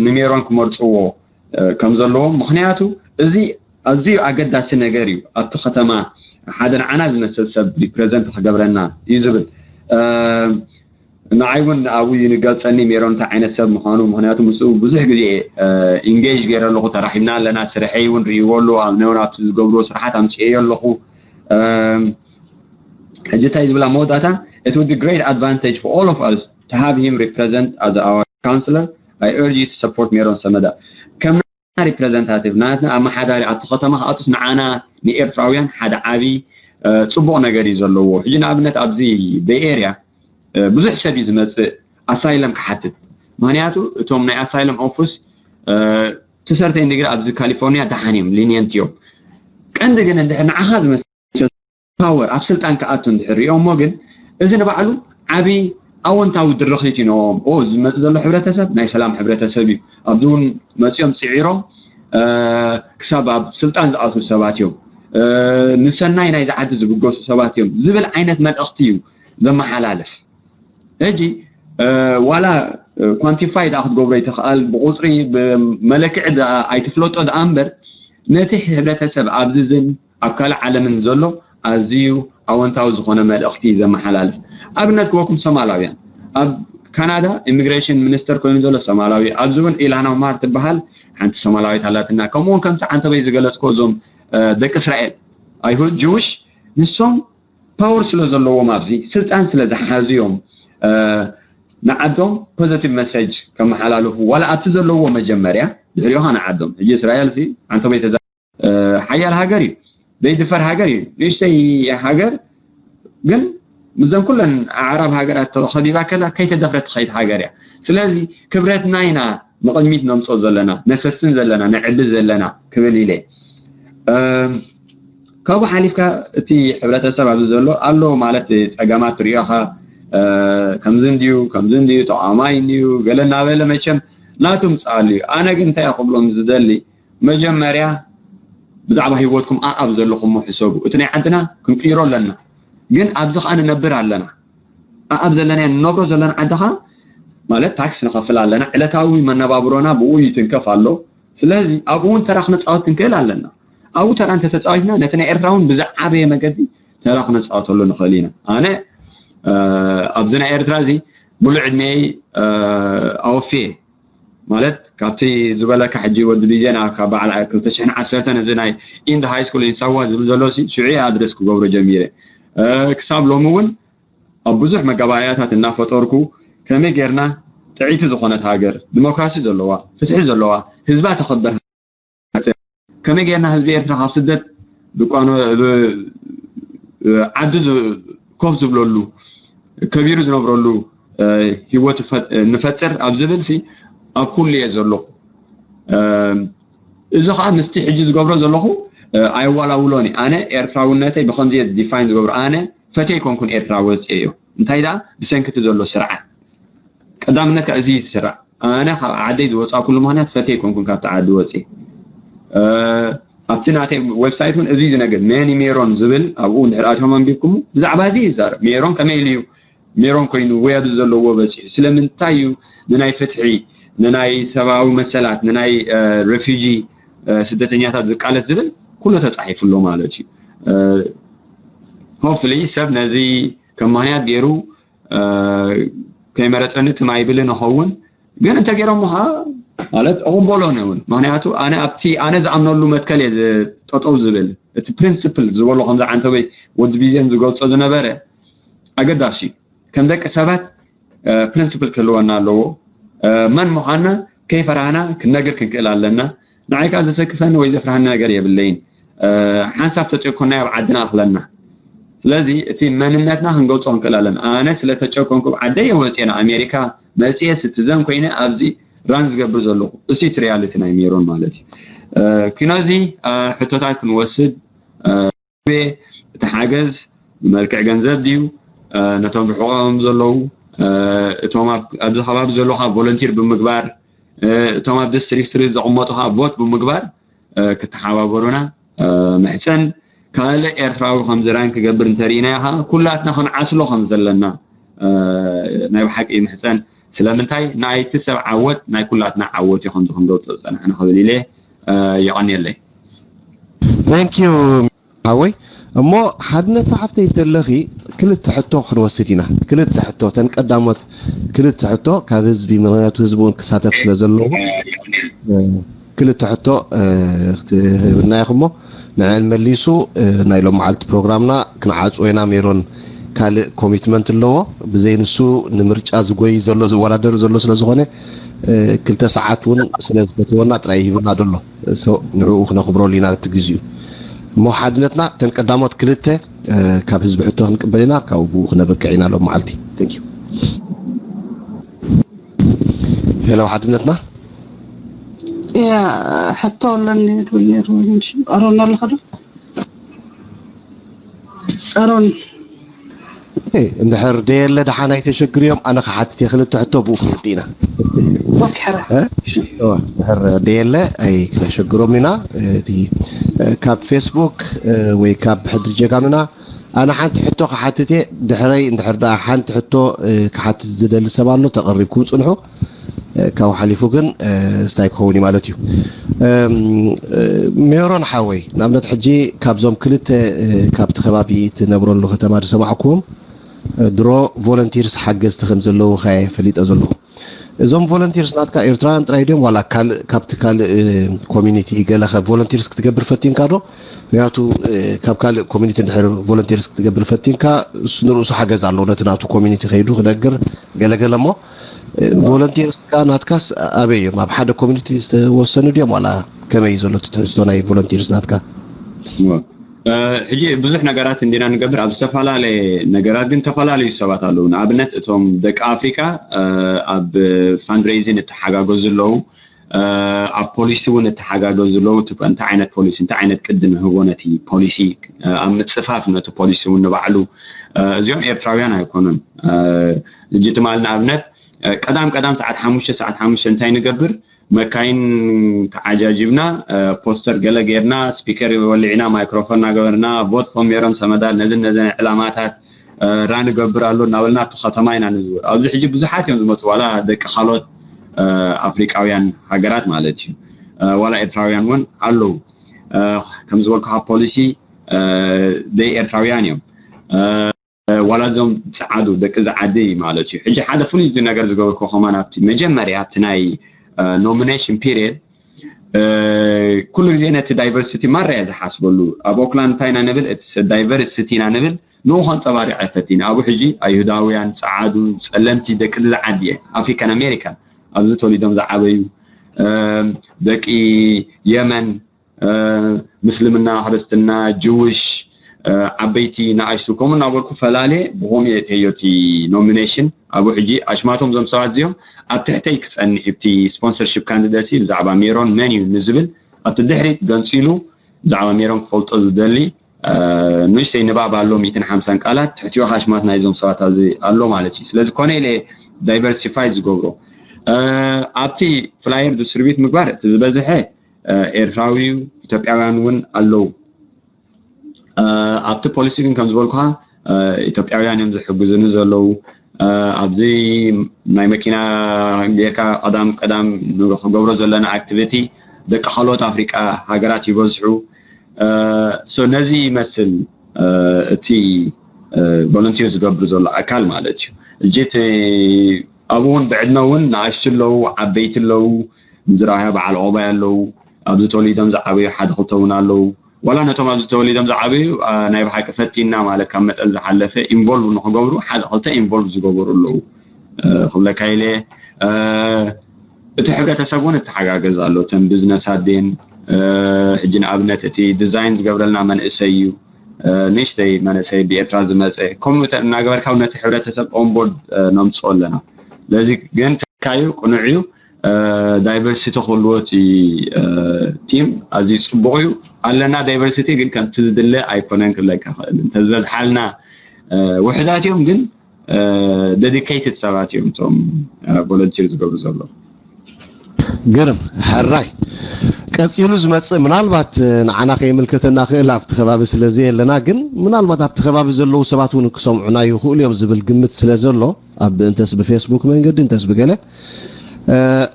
ንሜሮን ክመርፅዎ ከም ዘለዎ። ምክንያቱ እዚ ኣዝዩ ኣገዳሲ ነገር እዩ። ኣብቲ ከተማ ሓደ ንዓና ዝመስል ሰብ ሪፕረዘንት ክገብረና እዩ ዝብል። ንዓይ እውን ኣብኡ እዩ ንገልፀኒ ሜሮን እንታይ ዓይነት ሰብ ምዃኑ። ምክንያቱ ምስኡ ብዙሕ ግዜ ኢንጌጅ ገይረ ኣለኹ፣ ተራኺብና ኣለና። ስርሐይ እውን ርእይዎ ኣለዎ፣ ኣብነ እውን ኣብቲ ዝገብርዎ ስራሓት ኣምፅኤዮ ኣለኹ። ሕጂ እንታይ ዝብላ መወዳእታ፣ it would be great advantage for all of us to have him represent as our councillor. I urge you to support ሜሮን ሰመዳ። ከም ሪፕረዘንታቲቭ ናትና ኣመሓዳሪ ኣብቲ ከተማ ክኣቱስ ንዓና ንኤርትራውያን ሓደ ዓቢ ጽቡቕ ነገር እዩ ዘለዎ። ሕጂ ንኣብነት ኣብዚ ቤይ ኤርያ ብዙሕ ሰብ እዩ ዝመጽእ ኣሳይለም ክሓትት። ምክንያቱ እቶም ናይ ኣሳይለም ኦፊስ ትሰርተይ ዲግሪ ኣብዚ ካሊፎርኒያ ደሓን እዮም፣ ሊኒየንት እዮም። ቀንዲ ግን እንድሕር ንዓኻ ዝመስ ፓወር ኣብ ስልጣን ክኣቱ እንድሕር ሪኦሞ ግን እዚ ንባዕሉ ዓቢ ኣወንታዊ ድርኺት እዩ ነዎም። ኦ ዝመጽእ ዘሎ ሕብረተሰብ ናይ ሰላም ሕብረተሰብ እዩ። ኣብዚ እውን መጺኦም ጽዒሮም ክሳብ ኣብ ስልጣን ዝኣትዉ ሰባት እዮም። ንሰናይ ናይ ዝዓዲ ዝብገሱ ሰባት እዮም ዝብል ዓይነት መልእኽቲ እዩ ዘመሓላልፍ። ሕጂ ዋላ ኳንቲፋይ ደኣ ክትገብሮ ይትኽኣል፣ ብቁፅሪ ብመለክዒ ደኣ ኣይትፍለጦ ደኣ እምበር ነቲ ሕብረተሰብ ኣብዚ ዝን ኣብ ካልእ ዓለምን ዘሎ ኣዝዩ ኣወንታዊ ዝኾነ መልእኽቲ ዘመሓላልፍ። ኣብነት ክበኩም ሶማላውያን ኣብ ካናዳ ኢሚግሬሽን ሚኒስተር ኮይኑ ዘሎ ሶማላዊ፣ ኣብዚ እውን ኢልሃን ኦማር ትበሃል ሓንቲ ሶማላዊት ኣላትና። ከምኡ እውን ከምቲ ዓንተበይ ዝገለጽኮ እዞም ደቂ እስራኤል ኣይሁድ ጅውሽ ንሶም ፓወር ስለ ዘለዎም ኣብዚ ስልጣን ስለ ዝሓዙ እዮም ንዓዶም ፖዘቲቭ መሰጅ ከመሓላልፉ ዋላ ኣብቲ ዘለዎ መጀመርያ ድሕሪኡ ኻ ንዓዶም። ሕጂ እስራኤል ሲ ዓንተበይ ተዛ ሓያል ሃገር እዩ፣ ዘይድፈር ሃገር እዩ። ንእሽተይ ሃገር ግን ምስዘን ኩለን ኣዕራብ ሃገራት ተኸቢባ ከላ ከይተደፍረት ትኸይድ ሃገር እያ። ስለዚ ክብረትና ኢና ንቕድሚት ነምፅኦ ዘለና፣ ነሰስን ዘለና፣ ነዕቢ ዘለና ክብል ኢለ። ካብኡ ሓሊፍካ እቲ ሕብረተሰብ ኣብዚ ዘሎ ኣሎ ማለት ፀገማት ትሪኦኻ ከምዚ እንድዩ ከምዚ እንድዩ ተቃዋማይ እንድዩ ገለ እናበለ መቸም ናቱ ምፅኣሉ እዩ። ኣነ ግን እንታይ ክብሎም ዝደሊ መጀመርያ ብዛዕባ ህይወትኩም ኣኣብ ዘለኹሞ ሕሰቡ። እቲ ናይ ዓድና ክንቅይሮ ኣለና፣ ግን ኣብዚ ከዓ ንነብር ኣለና። ኣኣብ ዘለና ንነብሮ ዘለና ዓዲ ከዓ ማለት ታክስ ንኸፍል ኣለና፣ ዕለታዊ መነባብሮና ብኡ ይትንከፍ ኣሎ። ስለዚ ኣብኡ እውን ተራ ክነፃወት ክንክእል ኣለና። ኣብኡ ተራ እንተተፃዊትና ነቲ ናይ ኤርትራ እውን ብዝዓበየ መገዲ ተራ ክነፃወተሉ ንኽእል ኢና። ኣነ ኣብዚ ናይ ኤርትራ እዚ ሙሉእ ዕድሜይ ኣወፍየ ማለት ካብቲ ዝበለካ ሕጂ ወዲ ቢዜና ካብ በዓል ክልተ ሽሕን ዓሰርተን እዚ ናይ ኢንድ ሃይ ስኩል ኢን ሳዋ ዝብል ዘሎ ሲ ሽዑ እየ ኣድረስ ክገብሮ ጀሚረ ክሳብ ሎሚ እውን ኣብ ብዙሕ መጋባእያታት እናፈጠርኩ ከመይ ጌርና ጥዕይቲ ዝኾነት ሃገር ዲሞክራሲ ዘለዋ ፍትሒ ዘለዋ ህዝባ ተኸብር ከመይ ጌርና ህዝቢ ኤርትራ ካብ ስደት ድቋኖ ዓዲ ኮፍ ዝብለሉ ከቢሩ ዝነብረሉ ህይወት ንፈጥር ኣብ ዝብል ሲ ኣብ ኩሉ እየ ዘለኹ። እዚ ከዓ ምስቲ ሕጂ ዝገብሮ ዘለኹ ኣየዋላውሎን እዩ። ኣነ ኤርትራውነተይ ብከምዚ እየ ዲፋይን ዝገብሮ። ኣነ ፈትየ ኣይኮንኩን ኤርትራ ወፅየ እዮ። እንታይ ደኣ ብሰንክቲ ዘሎ ስርዓት ቀዳምነት ከዓ እዚ ስርዓት ኣነ ካብ ዓደይ ዝወፃእኩሉ ምክንያት ፈትየ ኣይኮንኩን ካብቲ ዓዲ ወፅየ። ኣብቲ ናተይ ዌብሳይት እውን እዚ ዝነግር መን ሜሮን ዝብል ኣብኡ እንድሕር ኣትዮም ኣንቢብኩሙ ብዛዕባ እዚ ይዛረብ። ሜሮን ከመይ ኢሉ እዩ ሜሮን ኮይኑ ወይ ኣብዚ ዘለዎ በፂሑ ስለምንታይ እዩ ንናይ ፍትሒ ንናይ ሰብኣዊ መሰላት ንናይ ሬፊጂ ስደተኛታት ዝቃለስ ዝብል ኩሉ ተፃሒፉ ኣሎ ማለት እዩ። ሆፍሊ ሰብ ነዚ ከም ምክንያት ገይሩ ከይመረፀኒ ትም ኣይብልን እኸውን ግን እንተገይሮም ከዓ ማለት እቕበሎን እውን ምክንያቱ ኣነ ኣብቲ ኣነ ዝኣምነሉ መትከል እየ ጠጠው ዝብል እቲ ፕሪንስፕል ዝበሎ ከምዚ ዓንተበይ ወዲ ቢዜን ዝገልፆ ዝነበረ ኣገዳሲ እዩ ከም ደቂ ሰባት ፕሪንስፕል ክህልወና ኣለዎ መን ምዃንና ከይፈራህና ክንነግር ክንክእል ኣለና ንዓይ ከዓ ዘሰክፈኒ ወይ ዘፍርሃኒ ነገር የብለይን ሓንሳብ ተጨኮናዮ ኣብ ዓድና ኣኽለና ስለዚ እቲ መንነትና ክንገልፆ ክንክእል ኣለና ኣነ ስለተጨኮንኩ ኣብ ዓደይ እየ ወፅየ ንኣሜሪካ መፅየ ስትዘን ኮይነ ኣብዚ ራን ዝገብር ዘለኹ እሱ እቲ ሪያሊቲ ናይ ሜሮን ማለት እዩ ኪኖዚ ሕቶታት ክንወስድ እቲ ሓገዝ ብመልክዕ ገንዘብ ድዩ ነቶም ርሑቆም ዘለዉ እቶም ኣብዚ ከባቢ ዘለዉ ከዓ ቮለንቲር ብምግባር እቶም ኣብ ዲስትሪክት ስሪ ዘቕመጡ ከዓ ቮት ብምግባር ክተሓባበሩና ምሕፀን ካልእ ኤርትራዊ ከምዚ ራን ክገብር እንተርኢናዮ ከዓ ኩላትና ክንዓስሎ ከም ዘለና ናይ ብሓቂ ምሕፀን ስለምንታይ ናይቲ ሰብ ዓወት ናይ ኩላትና ዓወት እዩ ከምዚ ክንገልጾ ዝጸናሕና ክብል ኢለ። የቐንየለይ። Thank you ሓወይ። እሞ ሓድነት ሓፍተይ ተለኺ ክልተ ሕቶ ክንወስድ ኢና። ክልተ ሕቶ፣ ተን ቀዳሞት ክልተ ሕቶ ካብ ህዝቢ፣ ምክንያቱ ህዝቢ እውን ክሳተፍ ስለ ዘለዎ ክልተ ሕቶ ክትህብና ኢኹሞ። ንዐን መሊሱ ናይ ሎም መዓልቲ ፕሮግራምና ክንዓፅዎ ኢና። ሜሮን ካልእ ኮሚትመንት ኣለዎ። ብዘይ ንሱ ንምርጫ ዝጎይ ዘሎ ዝወዳደር ዘሎ ስለ ዝኾነ ክልተ ሰዓት እውን ስለ ዝፈትወና ጥራይ ይህብና ደሎ። ንዕኡ ክነኽብረሉ ኢና እቲ ግዜኡ። እሞ ሓድነትና እተን ቀዳሞት ክልተ ካብ ህዝቢ ሕቶ ክንቅበል ኢና። ካብኡ ክነበቅዕ ኢና ሎም መዓልቲ። ሄሎ ሓድነትና ያ ሕቶ ኣለኒ። ኣሮን ኣለኻ ዶ? ኣሮን እንድሕር ደየለ ደሓን ኣይተሸግርዮም። ኣነ ክሓትት እየ ክልተ ሕቶ ብኡ ክንወዲ ኢና። ኦኬ፣ ሕራ። እ? እወ፣ እንድሕር ደየለ ኣይክነሸግሮም ኢና። እቲ እ፣ ካብ ፌስቡክ እ፣ ወይ ካብ ሕድሪ ጀጋኑና ኣነ ሓንቲ ሕቶ ክሓትት እየ። ድሕረይ እንድሕር ደኣ ሓንቲ ሕቶ እ፣ ክሓትት ዝደሊ ሰብ ኣሎ ተቐሪብኩም ጽንሑ። እ፣ ካብኡ ሓሊፉ ግን እ፣ ስታይ ክኸውን እዩ ማለት እዩ። እም፣ እ፣ ሜሮን ሓወይ ንኣብነት ሕጂ ካብዞም ክልተ እ፣ ካብቲ ከባቢ ትነብረሉ ከተማ ዝሰማዕኩዎም ድሮ ቮለንቲርስ ሓገዝቲ ከም ዘለዉ ከ ፈሊጠ ዘለኹ። እዞም ቮለንቲርስ ናትካ ኤርትራውያን ጥራይ ድዮም ዋላ ካልእ ካብቲ ካልእ ኮሚኒቲ ገለ ከ ቮለንቲርስ ክትገብር ፈቲንካ ዶ? ምክንያቱ ካብ ካልእ ኮሚኒቲ እንድሕር ቮለንቲርስ ክትገብር ፈቲንካ እሱ ንርእሱ ሓገዝ ኣለዎ ነቲ ናቱ ኮሚኒቲ ከይዱ ክነግር ገለገለ እሞ ቮለንቲርስ ናትካስ ኣበይ እዮም? ኣብ ሓደ ኮሚኒቲ ዝተወሰኑ ድዮም ዋላ ከመይ እዩ ዘሎ እቲ ትሕዝቶ ናይ ቮለንቲርስ ናትካ? ሕጂ ብዙሕ ነገራት እንዲና ንገብር ኣብ ዝተፈላለየ ነገራት ግን ተፈላለዩ ሰባት ኣለዉ። ንኣብነት እቶም ደቂ ኣፍሪቃ ኣብ ፋንድሬይዚን እተሓጋገዙ ኣለዉ፣ ኣብ ፖሊሲ እውን እተሓጋገዙ ኣለዉ። እንታይ ዓይነት ፖሊሲ እንታይ ዓይነት ቅዲ ንህቦ ነቲ ፖሊሲ ኣብ ምፅፋፍ ነቲ ፖሊሲ እውን ንባዕሉ እዚኦም ኤርትራውያን ኣይኮኑን። ሕጂ ትማል ንኣብነት ቀዳም ቀዳም ሰዓት ሓሙሽተ ሰዓት ሓሙሽተ እንታይ ንገብር መካይን ተዓጃጅብና ፖስተር ገለ ጌርና ስፒከር ወሊዕና ማይክሮፎን እናገበርና ቮት ፎር ሜሮን ሰመዳር ነዝን ነዘን ዕላማታት ራን ገብር ኣሎ እናበልና ኣብቲ ከተማ ኢና ንዝውር። ኣብዚ ሕጂ ብዙሓት እዮም ዝመፁ ዋላ ደቂ ካልኦት ኣፍሪቃውያን ሃገራት ማለት እዩ ዋላ ኤርትራውያን እውን ኣለዉ። ከም ዝበልኩ ካብ ፖሊሲ ደይ ኤርትራውያን እዮም። ዋላ እዞም ጸዓዱ ደቂ እዚ ዓዲ ማለት እዩ። ሕጂ ሓደ ፍሉይ እዚ ነገር ዝገበርኩ ከማን ኣብቲ መጀመርያ ኣብቲ ናይ ኖሚኔሽን ፒሪየድ ኩሉ ግዜ ነቲ ዳይቨርሲቲ ማራ እየ ዝሓስበሉ። ኣብ ኦክላንድ እንታይ ኢና ንብል እቲ ዳይቨርሲቲ ኢና ንብል ንኡ ከንጸባሪቕ ኣይፈቲን። ኣብኡ ሕጂ ኣይሁዳውያን፣ ጸዓዱ፣ ጸለምቲ ደቂ እዚ ዓዲ እየ ኣፍሪካን ኣሜሪካን ኣብዚ ተወሊዶም ዝዓበዩ ደቂ የመን ምስልምና፣ ክርስትና፣ ጅውሽ፣ ዓበይቲ፣ ንኣሽቱ ከምኡ እናበልኩ ፈላልየ ብኸምኡ እየ እተዮ እቲ ኖሚኔሽን። ኣብኡ ሕጂ ኣሽማቶም እዞም ሰባት እዚኦም ኣብ ትሕተይ ክጸንሕ እዩ። እቲ ስፖንሰርሺፕ ካንዲደሲ ብዛዕባ ሜሮን መን እዩ ንዝብል ኣብቲ ድሕሪት ገንጺሉ ብዛዕባ ሜሮን ክፈልጦ ዝደሊ ንእሽተይ ንባብ ኣሎ ሚእትን ሓምሳን ቃላት ትሕቲኡ ኣሽማት ናይዞም ሰባት ኣብዚ ኣሎ ማለት እዩ። ስለዚ ኮነ ኢለ ዳይቨርሲፋይ ዝገብሮ ኣብቲ ፍላየር ዲስትሪቢዩት ምግባር እቲ ዝበዝሐ ኤርትራዊ እዩ፣ ኢትዮጵያውያን እውን ኣለዉ። ኣብቲ ፖሊሲ ግን ከም ዝበልኩኻ ኢትዮጵያውያን እዮም ዝሕግዙኒ ዘለዉ። ኣብዚ ናይ መኪና ጌርካ ቀዳም ቀዳም ክገብሮ ዘለና ኣክቲቪቲ ደቂ ካልኦት ኣፍሪቃ ሃገራት ይበዝሑ። ነዚ ይመስል እቲ ቮለንቲር ዝገብር ዘሎ ኣካል ማለት እዩ። እጅ ኣብኡ እውን ብዕድመ እውን ንኣሽቱ ኣለዉ፣ ዓበይቲ ኣለዉ፣ ዝረኣያ በዓል ኦባይ ኣለዉ፣ ኣብዚ ተወሊዶም ዝዓበዩ ሓደ ክልተ እውን ኣለዉ። ዋላ ነቶም ኣብዚ ተወሊዶም ዝዓበዩ ናይ ብሓቂ ፈቲና ማለት ካብ መጠን ዝሓለፈ ኢንቮልቭ ንክገብሩ ሓደ ክልተ ኢንቮልቭ ዝገበሩ ኣለዉ ክብለካ ኢለ። እቲ ሕብረተሰብ እውን እተሓጋገዝ ኣሎ። እተን ቢዝነስ ኣዴን ሕጂ ንኣብነት እቲ ዲዛይን ዝገብረልና መንእሰይ እዩ። ንእሽተይ መንእሰይ ብኤርትራ ዝመፀ ከምኡ እናገበርካ ነቲ ሕብረተሰብ ኦንቦርድ ነምፅኦ ኣለና። ስለዚ ግን ትካዩ ቅኑዕ እዩ። ዳይቨርሲቲ ክህልዎ እቲ ቲም ኣዝዩ ፅቡቕ እዩ። ኣለና ዳይቨርሲቲ ግን ከምቲ ዝድለ ኣይኮነን ክብለካ ክእል። እንተዝበዝሓልና ውሕዳት እዮም ግን ደዲኬትድ ሰባት እዮም እቶም ቮለንቲር ዝገብሩ ዘለዉ። ግርም ሕራይ ቀጺሉ ዝመጽእ ምናልባት ንዓና ከይምልከተና ክእል ኣብቲ ከባቢ ስለ ዘየለና፣ ግን ምናልባት ኣብቲ ከባቢ ዘለዉ ሰባት እውን ክሰምዑና ይኽእሉ እዮም ዝብል ግምት ስለ ዘሎ፣ ኣብ እንተስ ብፌስቡክ መንገዲ እንተስ ብገለ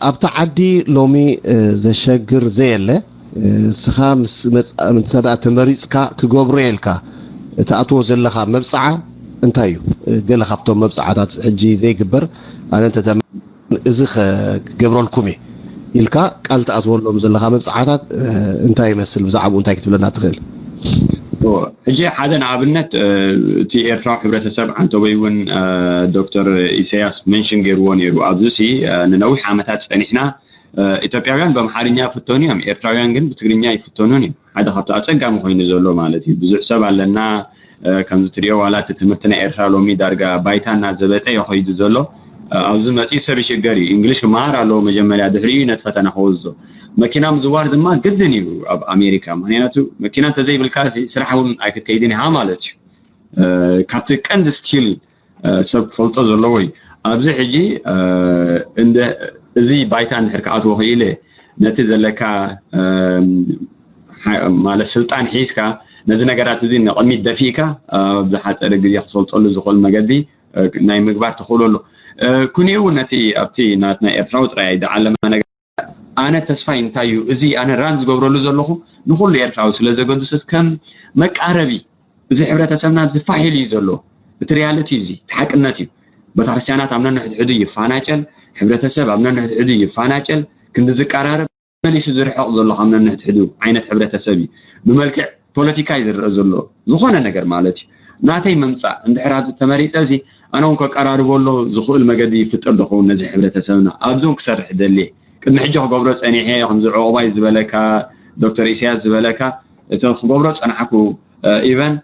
ኣብቲ ዓዲ ሎሚ ዘሸግር ዘየለ፣ እስኻ ምስ መጽ- እንተ ደኣ ተመሪጽካ ክገብሮ የልካ እትኣትዎ ዘለኻ መብጽዓ እንታይ እዩ? ገለ ካብቶም መብጽዓታት ሕጂ ዘይግበር ኣነ እንተ እዚ ክገብረልኩም እየ ኢልካ ቃል ትኣትወሎም ዘለኻ መብፅዓታት እንታይ ይመስል? ብዛዕባኡ እንታይ ክትብለና ትኽእል? ሕጂ ሓደ ንኣብነት እቲ ኤርትራዊ ሕብረተሰብ ዓንተበይ እውን ዶክተር ኢሳያስ መንሽን ገይርዎ ነይሩ። ኣብዚ ሲ ንነዊሕ ዓመታት ፀኒሕና ኢትዮጵያውያን ብኣምሓርኛ ይፍተኑ እዮም፣ ኤርትራውያን ግን ብትግርኛ ይፍተኑን እዮም። ሓደ ካብቲ ኣፀጋሚ ኮይኑ ዘሎ ማለት እዩ። ብዙሕ ሰብ ኣለና ከምዚ ትሪኦ ዋላ እቲ ትምህርቲ ናይ ኤርትራ ሎሚ ዳርጋ ባይታ እናዘበጠ እዩ ከይዱ ዘሎ። ኣብዚ መፂኡ ሰብ ይሽገር እዩ። እንግሊሽ ክመሃር ኣለዎ መጀመርያ፣ ድሕሪኡ ነቲ ፈተና ክወስዶ። መኪና ምዝዋር ድማ ግድን እዩ ኣብ ኣሜሪካ፣ ምክንያቱ መኪና እንተዘይብልካ ስራሕ እውን ኣይክትከይድን ኢኻ ማለት እዩ። ካብቲ ቀንዲ ስኪል ሰብ ክፈልጦ ዘለዎ እዩ። ኣብዚ ሕጂ እዚ ባይታ እንድሕር ክኣትዎ ክኢለ ነቲ ዘለካ ማለት ስልጣን ሒዝካ ነዚ ነገራት እዚ ንቕድሚት ደፊእካ ኣብ ዝሓፀረ ግዜ ክሰልጠሉ ዝኽእል መገዲ ናይ ምግባር ተኽእሎ ኣሎ። ኩኒኡ እውን ነቲ ኣብቲ ናትና ኤርትራዊ ጥራይ ዝዓለመ ነገር ኣነ ተስፋይ እንታይ እዩ እዚ ኣነ ራን ዝገብረሉ ዘለኹ ንኹሉ ኤርትራዊ ስለ ዘገድሶስ ከም መቃረቢ እዚ ሕብረተሰብና ኣብዚ ፋሕ ኢሉ እዩ ዘሎ። እቲ ሪያሊቲ እዚ እቲ ሓቅነት እዩ። ቤተክርስትያናት ኣብ ነንሕድሕዱ ይፋናጨል፣ ሕብረተሰብ ኣብ ነንሕድሕዱ ይፋናጨል። ክንዲ ዝቀራረብ መሊሱ ዝርሕቕ ዘሎ ካብ ነንሕድሕዱ ዓይነት ሕብረተሰብ እዩ። ብመልክዕ ፖለቲካ እዩ ዝረአ ዘሎ ዝኾነ ነገር ማለት እዩ። ናተይ ምምፃእ እንድሕር ኣብዚ ተመሪፀ እዚ ኣነ እውን ከቀራርበሎ ዝኽእል መገዲ ይፍጠር ዶ ኸውን ነዚ ሕብረተሰብና ኣብዚ እውን ክሰርሕ ደልየ ቅድሚ ሕጂ ክገብሮ ፀኒሐ ከምዚ ዕቑባይ ዝበለካ ዶክተር ኢሳያስ ዝበለካ እቲ ክገብሮ ዝፀናሕኩ ኢቨን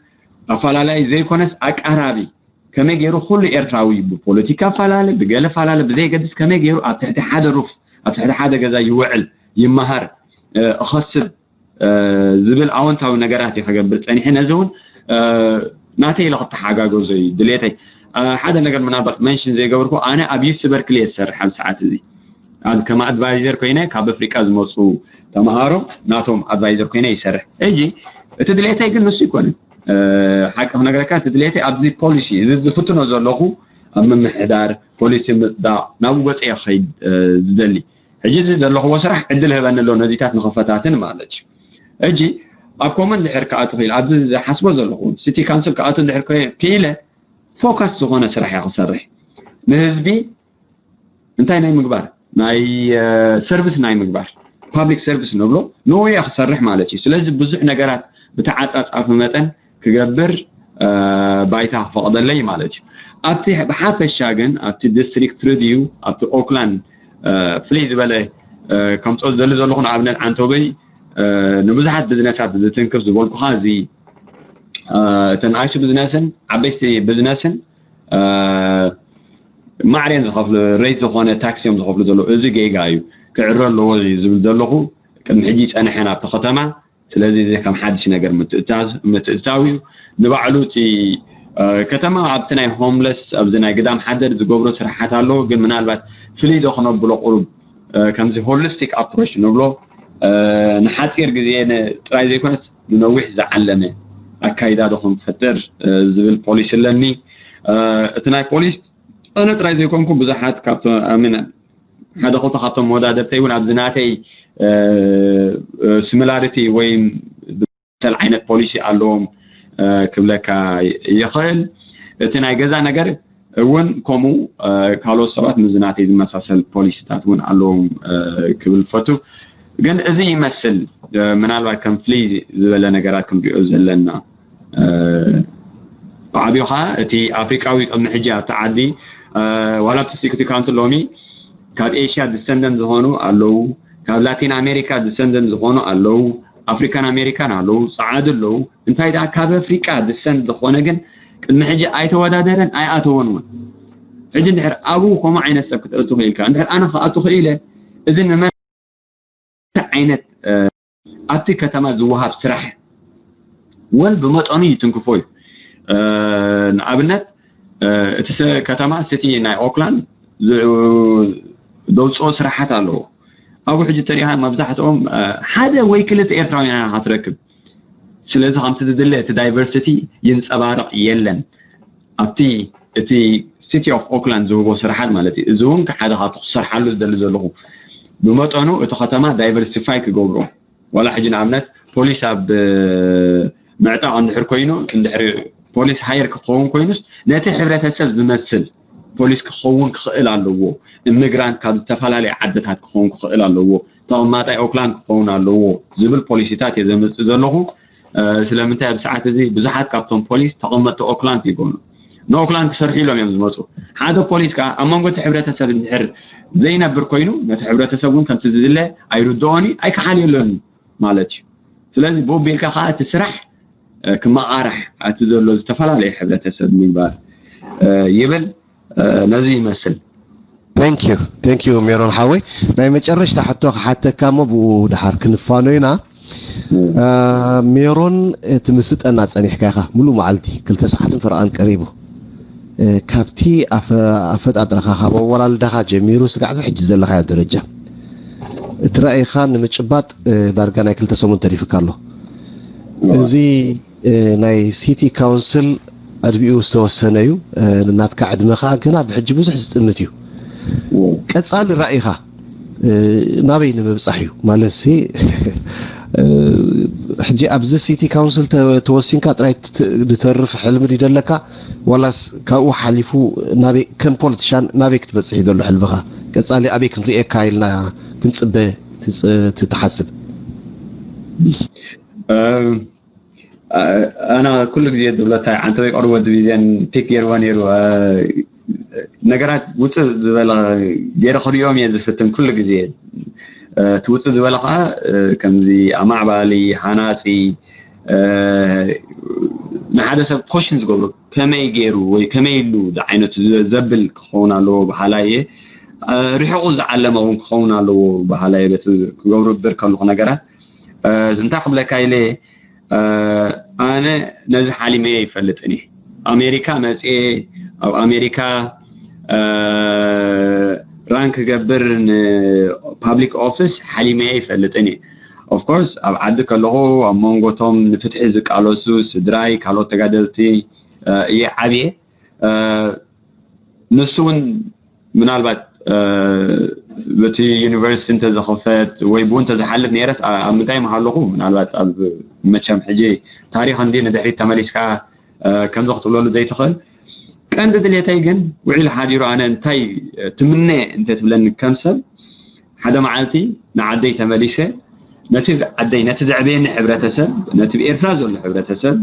ኣፈላላይ ዘይኮነስ ኣቃራቢ ከመይ ገይሩ ኩሉ ኤርትራዊ ብፖለቲካ ፈላለ ብገለ ፈላለ ብዘይገድስ ከመይ ገይሩ ኣብ ትሕቲ ሓደ ሩፍ ኣብ ትሕቲ ሓደ ገዛ ይውዕል ይመሃር እኸስብ ዝብል ኣወንታዊ ነገራት እዩ ከገብር ፀኒሐ። ነዚ እውን ናተይ ኢለ ክተሓጋገዞ እዩ ድሌተይ። ሓደ ነገር ምናልባት መንሽን ዘይገበርኩ ኣነ ኣብ ዩኒቨርሲቲ በርክሊ እየ ዝሰርሕ ኣብ ሰዓት እዚ ከም ኣድቫይዘር ኮይነ ካብ ኣፍሪቃ ዝመፁ ተምሃሮ ናቶም ኣድቫይዘር ኮይነ ይሰርሕ። ሕጂ እቲ ድሌተይ ግን ንሱ ይኮነ ሓቂ ክነግረካ እቲ ድሌተይ ኣብዚ ፖሊሲ እዚ ዝፍትኖ ዘለኹ ኣብ ምምሕዳር ፖሊሲ ምፅዳቕ ናብኡ ገፀ ክኸይድ ዝደሊ ሕጂ እዚ ዘለኽዎ ስራሕ ዕድል ህበኒ ኣሎ ነዚታት ንኽፈታትን ማለት እዩ። ሕጂ ኣብ ኮመን ድሕር ክኣቱ ክኢል ኣብዚ ዝሓስቦ ዘለኹ ሲቲ ካውንስል ክኣቱ ድሕር ክኢለ ፎካስ ዝኾነ ስራሕ እየ ክሰርሕ ንህዝቢ እንታይ ናይ ምግባር ናይ ሰርቪስ ናይ ምግባር ፓብሊክ ሰርቪስ ንብሎ ንኡ እየ ክሰርሕ ማለት እዩ። ስለዚ ብዙሕ ነገራት ብተዓፃፃፊ መጠን ክገብር ባይታ ክፈቕደለይ ማለት እዩ። ኣብቲ ብሓፈሻ ግን ኣብቲ ዲስትሪክት ሪድዩ ኣብቲ ኦክላንድ ፍልይ ዝበለ ከምፅኦ ዝደሊ ዘለኹ ንኣብነት ዓንቶበይ ንብዙሓት ብዝነሳት ዝትንክፍ ዝበልኩኻ እዚ እተን ኣይሱ ብዝነስን ዓበይቲ ብዝነስን ማዕሬን ዝኸፍሉ ሬት ዝኾነ ታክሲ እዮም ዝኸፍሉ ዘለዉ። እዚ ጌጋ እዩ ክዕረ ኣለዎ ዝብል ዘለኹ ቅድሚ ሕጂ ይፀንሐ ናብቲ ከተማ ስለዚ እዚ ከም ሓድሽ ነገር ምትእትታው እዩ። ንባዕሉ እቲ ከተማ ኣብቲ ናይ ሆምለስ ኣብዚ ናይ ግዳም ሓደር ዝገብሮ ስራሓት ኣለዎ፣ ግን ምናልባት ፍልይ ዶ ክነብሎ ቁሩብ ከምዚ ሆሊስቲክ ኣፕሮች ንብሎ ንሓፂር ግዜ ጥራይ ዘይኮነስ ንነዊሕ ዝዓለመ ኣካይዳ ዶ ክንፈጥር ዝብል ፖሊሲ ኣለኒ። እቲ ናይ ፖሊስ ኣነ ጥራይ ዘይኮንኩ ብዙሓት ካብቶም ሓደ ክልተ ካብቶም መወዳደርተይ እውን ኣብዚ ናተይ ስሚላሪቲ ወይ መሰል ዓይነት ፖሊሲ ኣለዎም ክብለካ ይኽእል። እቲ ናይ ገዛ ነገር እውን ከምኡ ካልኦት ሰባት ምስዚ ናተይ ዝመሳሰል ፖሊሲታት እውን ኣለዎም ክብል ፈቱ። ግን እዚ ይመስል ምናልባት ከም ፍልይ ዝበለ ነገራት ክንሪኦ ዘለና ብዓብዩ ከዓ እቲ ኣፍሪቃዊ ቅድሚ ሕጂ ኣብቲ ዓዲ ዋላ ኣብቲ ሲኩሪቲ ካውንስል ሎሚ ካብ ኤሽያ ዲሰንደንት ዝኾኑ ኣለዉ፣ ካብ ላቲን ኣሜሪካ ዲሰንደንት ዝኾኑ ኣለዉ፣ ኣፍሪካን ኣሜሪካን ኣለዉ፣ ፀዓዱ ኣለዉ። እንታይ ደኣ ካብ ኣፍሪቃ ዲሰንት ዝኾነ ግን ቅድሚ ሕጂ ኣይተወዳደረን ኣይኣተወን እውን። ሕጂ እንድሕር ኣብኡ ከምኡ ዓይነት ሰብ ክትእቱ ክኢልካ እንድሕር ኣነ ክኣቱ ክኢለ እዚ ንመን ዓይነት ኣብቲ ከተማ ዝወሃብ ስራሕ እውን ብመጠኑ ይትንክፎ እዩ። ንኣብነት እቲ ከተማ ሲቲ ናይ ኦክላንድ ዘውፅኦ ስራሓት ኣለዎ። ኣብኡ ሕጂ ተሪኻ መብዛሕትኦም ሓደ ወይ ክልተ ኤርትራውያን ኢኻ ትረክብ። ስለዚ ከምቲ ዝድለ እቲ ዳይቨርሲቲ ይንፀባረቕ የለን ኣብቲ እቲ ሲቲ ኦፍ ኦክላንድ ዝህቦ ስራሓት ማለት እዩ። እዚ እውን ሓደ ካብቲ ክሰርሓሉ ዝደሊ ዘለኹ ብመጠኑ እቲ ከተማ ዳይቨርሲፋይ ክገብሮ ዋላ ሕጂ ንኣብነት ፖሊስ ኣብ ምዕጣቕ እንድሕር ኮይኑ እንድሕር ፖሊስ ሃየር ክኸውን ኮይኑስ ነቲ ሕብረተሰብ ዝመስል ፖሊስ ክኸውን ክኽእል ኣለዎ። ኢሚግራንት ካብ ዝተፈላለየ ዓድታት ክኸውን ክኽእል ኣለዎ። ተቐማጣይ ኦክላንድ ክኸውን ኣለዎ ዝብል ፖሊሲታት እየ ዘምፅእ ዘለኹ። ስለምንታይ ኣብ ሰዓት እዚ ብዙሓት ካብቶም ፖሊስ ተቐመጥቲ ኦክላንድ ይኮኑ ንኦክላንድ ክሰርሑ ኢሎም እዮም ዝመፁ። ሓደ ፖሊስ ከዓ ኣብ መንጎ እቲ ሕብረተሰብ እንድሕር ዘይነብር ኮይኑ ነቲ ሕብረተሰብ እውን ከምቲ ዝድለ ኣይርድኦኒ ኣይከሓልየሎኒ ማለት እዩ። ስለዚ ብኡ ቢልካ ከዓ እቲ ስራሕ ክመቓራሕ እቲ ዘሎ ዝተፈላለየ ሕብረተሰብ ምግባር ይብል። ነዚ ይመስል። Thank you thank you ሜሮን ሓወይ። ናይ መጨረሽታ ሕቶ ክሓተካ እሞ ብኡ ድሓር ክንፋኖ ኢና። ሜሮን እቲ ምስጠና ጸኒሕካ ኢኻ ሙሉ መዓልቲ ክልተ ሰዓትን ፈረቓን ቀሪቡ። ካብቲ ኣፈጣጥራኻ ካብ ኣወላልዳኻ ጀሚሩ ስጋዕ እዚ ሕጂ ዘለኻዮ ደረጃ እቲ ራእይኻ ንምጭባጥ ዳርጋ ናይ ክልተ ሰሙን ተሪፍካ ኣሎ። እዚ ናይ ሲቲ ካውንስል ዕድሚኡ ዝተወሰነ እዩ። ናትካ ዕድመ ከዓ ገና ብሕጂ ብዙሕ ዝጥምት እዩ። ቀፃሊ ራእይኻ ናበይ ንምብፃሕ እዩ ማለት ሲ ሕጂ ኣብዚ ሲቲ ካውንስል ተወሲንካ ጥራይ ዝተርፍ ሕልሚ ድዩ ደለካ ዋላስ ካብኡ ሓሊፉ ናበይ ከም ፖለቲሻን ናበይ ክትበፅሕ እዩ ዘሎ ሕልምኻ? ቀፃሊ ኣበይ ክንርእየካ ኢልና ክንፅበ ትሓስብ? ኣና ኩሉ ግዜ ዝብለታ ዓንተወይ ቀርቦ ዲቪዝን ፒክ ገይርዎ ነይሩ። ነገራት ውፅእ ዝበለ ገይረ ክሪኦም እየ ዝፍትን ኩሉ ግዜ። እቲ ውፅእ ዝበለ ከዓ ከምዚ ኣማዕባሊ፣ ሃናፂ፣ ንሓደ ሰብ ኮሽን ዝገብሩ ከመይ ገይሩ ወይ ከመይ ኢሉ ዝዓይነቱ ዘብል ክኸውን ኣለዎ በሃላይ እየ። ርሕቑ ዝዓለመ እውን ክኸውን ኣለዎ በሃላይ እየ። በቲ ክገብሩ ብር ከለኹ ነገራት እንታይ ክብለካ ኢለ ኣነ ነዚ ሓሊመ ይፈልጥን እየ። ኣሜሪካ መፅኤ ኣብ ኣሜሪካ ራን ክገብር ንፓብሊክ ኦፊስ ሓሊመ ይፈልጥን እየ። ኦፍኮርስ ኣብ ዓዲ ከለኹ ኣብ መንጎቶም ንፍትሒ ዝቃለሱ ስድራይ ካልኦት ተጋደልቲ እየ ዓብየ። ንሱ እውን ምናልባት በቲ ዩኒቨርሲቲ እንተዝኽፈት ወይ ብኡ እንተዝሓልፍ ነይረስ ኣብ ምንታይ ምሃለኹ ምናልባት ኣብ መቸም ሕጂ ታሪኽ እንዲ ንድሕሪት ተመሊስካ ከምዚ ክትብለሉ ዘይትኽእል። ቀንዲ ድሌተይ ግን ውዒሉ ሓዲሩ ኣነ እንታይ ትምነ እንተትብለኒ ከም ሰብ ሓደ መዓልቲ ንዓደይ ተመሊሰ ነቲ ዓደይ ነቲ ዘዕበየኒ ሕብረተሰብ ነቲ ብኤርትራ ዘሎ ሕብረተሰብ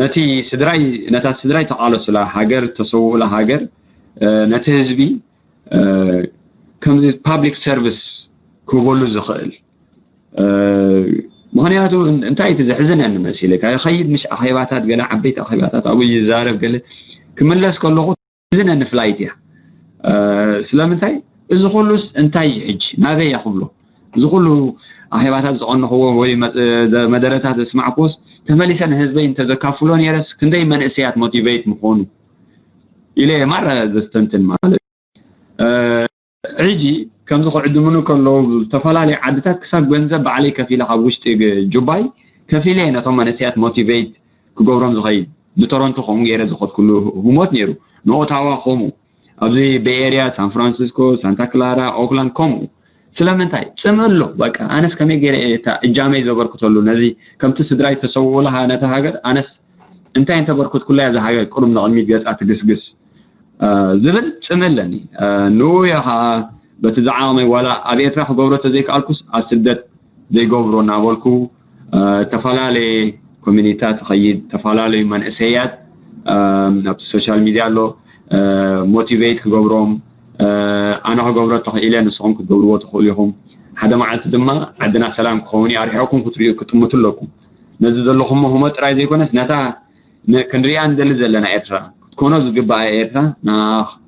ነቲ ስድራይ ነታ ስድራይ ተቃለሱላ ሃገር ተሰውኡላ ሃገር ነቲ ህዝቢ ከምዚ ፓብሊክ ሰርቪስ ክህበሉ ዝኽእል ምክንያቱ እንታይ እቲ ዘሕዝነኒ መሲለካ ይኸይድ ምሽ ኣኼባታት ገለ ዓበይቲ ኣኼባታት ኣብኡ ይዛረብ ገለ ክምለስ ከለኹ ሕዝነኒ ፍላይት እያ። ስለምንታይ እዚ ኩሉስ እንታይ እዩ ሕጂ ናበይ እያ ክብሎ እዚ ኩሉ ኣኼባታት ዝቐንኽዎ ወይ መደረታት ዘስማዕክዎስ ተመሊሰ ንህዝበይ እንተዘካፍሎ ነይረስ ክንደይ መንእሰያት ሞቲቬት ምኾኑ ኢለ እየ ማራ ዘስተንትን ማለት ሕጂ ከምዚ ክዕድሙኒ ከለዉ ዝተፈላለዩ ዓድታት ክሳብ ገንዘብ ባዕለይ ከፊለ ካብ ውሽጢ ጁባይ ከፊለ እየ ነቶም መንእሰያት ሞቲቬት ክገብሮም ዝኸይድ ብቶሮንቶ ከምኡ ገይረ ዝኸድኩሉ ህሞት ነይሩ ንኦታዋ ከምኡ ኣብዚ ቤኤርያ ሳን ፍራንሲስኮ ሳንታ ክላራ ኦክላንድ ከምኡ ስለምንታይ ፅምእ ኣሎ በቃ ኣነስ ከመይ ገይረ እየ እታ እጃመይ ዘበርክተሉ ነዚ ከምቲ ስድራይ ተሰውኡላሃ ነታ ሃገር ኣነስ እንታይ እንተበርክትኩላ እያ እዛ ሃገር ቅሩብ ንቕድሚት ገፃ ትግስግስ ዝብል ፅምእ ኣለኒ ንኡ እየ ከዓ በቲ ዝዓቕመይ ዋላ ኣብ ኤርትራ ክገብሮ ተዘይከኣልኩስ ኣብ ስደት ዘይገብሮ እናበልኩ ዝተፈላለየ ኮሚኒታት ኸይድ ዝተፈላለዩ መንእሰያት ኣብቲ ሶሻል ሚድያ ኣሎ ሞቲቬት ክገብሮም ኣነ ክገብሮ ተኽኢለ ንስኹም ክትገብርዎ ትኽእሉ ኢኹም ሓደ መዓልቲ ድማ ዓድና ሰላም ክኸውን እዩ ኣርሒቕኩም ክትሪኡ ክጥምቱ ኣለኩም ነዚ ዘለኹሞ ህሞት ጥራይ ዘይኮነስ ነታ ክንሪኣ ንደሊ ዘለና ኤርትራ ክትኮኖ ዝግባኣ ኤርትራ ንኣ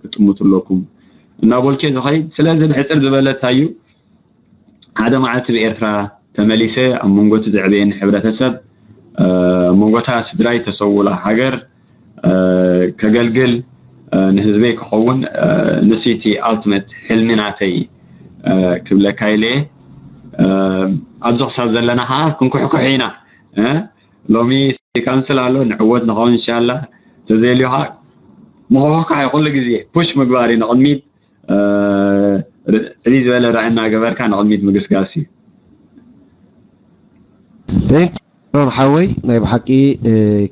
ክጥምቱ ኣለኩም እናበልኩ ዝኸይድ ስለዚ ብሕፅር ዝበለታ እዩ ሓደ መዓልቲ ብኤርትራ ተመሊሰ ኣብ መንጎ እቲ ዘዕበየኒ ሕብረተሰብ ኣብ መንጎታ ስድራይ ተሰውላ ሃገር ከገልግል ንህዝበይ ክኸውን ንሱ እቲ ኣልቲመት ሕልሚ ናተይ ክብለካ ኢለ እየ። ኣብዚ ክሳብ ዘለና ከዓ ክንኩሕኩሕ ኢና። ሎሚ ሲቲ ካውንስል ኣሎ፣ ንዕወት ንኸውን እንሻላ። ተዘይልዩ ከዓ ምኹሕኳሕ እዩ፣ ኩሉ ግዜ ፑሽ ምግባር እዩ ንቕድሚት። ዕብይ ዝበለ ራእይ እናገበርካ ንቕድሚት ምግስጋስ እዩ። ሮን ሓወይ፣ ናይ ብሓቂ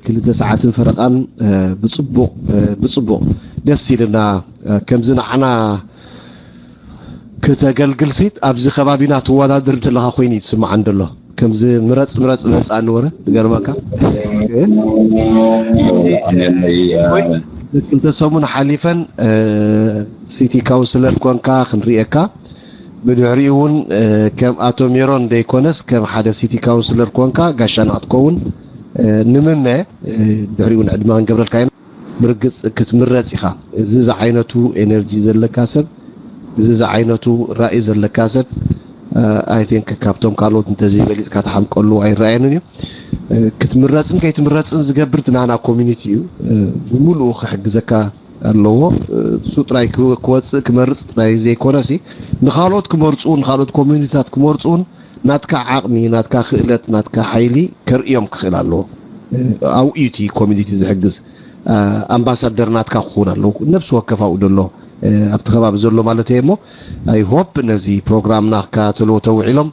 ክልተ ሰዓትን ፈረቓን ብፅቡቕ ብፅቡቕ ደስ ኢልና። ከምዚ ንዓና ክተገልግልሲ ኣብዚ ከባቢና ትወዳደር ዘለኻ ኮይኑ እዩ ዝስምዓን ዘሎ። ከምዚ ምረፅ ምረፅ መፃ ንወረ ንገርመካ። ክልተ ሰሙን ሓሊፈን ሲቲ ካውንስለር ኮንካ ክንሪኤካ፣ ብድሕሪኡ እውን ከም ኣቶ ሜሮን ዘይኮነስ ከም ሓደ ሲቲ ካውንስለር ኮንካ ጋሻና ክትከውን ንምነ። ድሕሪኡ እውን ዕድመ ክንገብረልካ ኢና። ብርግፅ ክትምረፅ ኢኻ። እዚ ዝዓይነቱ ኤነርጂ ዘለካ ሰብ፣ እዚ ዝዓይነቱ ራእይ ዘለካ ሰብ፣ ኣይ ቲንክ ካብቶም ካልኦት እንተዘይበሊፅካ ትሓምቀሉ ኣይረኣየንን እዩ። ክትምረፅን ከይትምረፅን ዝገብር እቲ ናና ኮሚኒቲ እዩ። ብምሉኡ ክሕግዘካ ኣለዎ። እሱ ጥራይ ክወፅእ ክመርፅ ጥራይ ዘይኮነ ሲ፣ ንካልኦት ክመርፁ፣ ንካልኦት ኮሚኒቲታት ክመርፁን ናትካ ዓቕሚ፣ ናትካ ክእለት፣ ናትካ ሓይሊ ከርእዮም ክኽእል ኣለዎ። ኣብኡ እዩ እቲ ኮሚኒቲ ዝሕግዝ። ኣምባሳደር ናትካ ክኸውን ኣለዎ፣ ነብሲ ወከፍ ኣብኡ ዘሎ ኣብቲ ከባቢ ዘሎ ማለት እየ። እሞ ኣይ ሆፕ ነዚ ፕሮግራምና ክከታተልዎ ተውዒሎም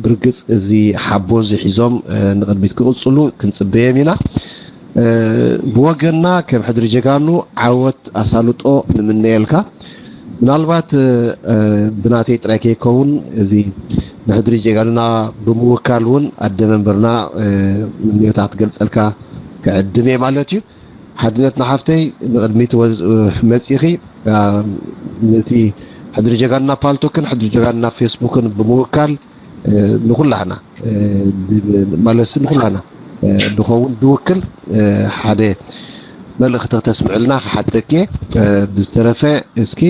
ብርግፅ እዚ ሓቦ እዚ ሒዞም ንቕድሚት ክቕፅሉ ክንፅበዮም ኢና። ብወገንና ከም ሕድሪ ጀጋኑ ዓወት ኣሳልጦ ንምነየልካ። ምናልባት ብናተይ ጥራይ ከይከውን እዚ ንሕድሪ ጀጋኑና ብምውካል እውን ኣደ መንበርና ምንዮታ ክትገልፀልካ ክዕድም እየ ማለት እዩ። ሓድነት ንሓፍተይ ንቕድሚት መፂኺ ነቲ ሕድሪ ጀጋኑና ፓልቶክን ሕድሪ ጀጋኑና ፌስቡክን ብምውካል ንኩላህና ማለት ንኩላህና ንኸውን ዝውክል ሓደ መልእኽቲ ክተስምዕልና ክሓተኪ። ብዝተረፈ እስኪ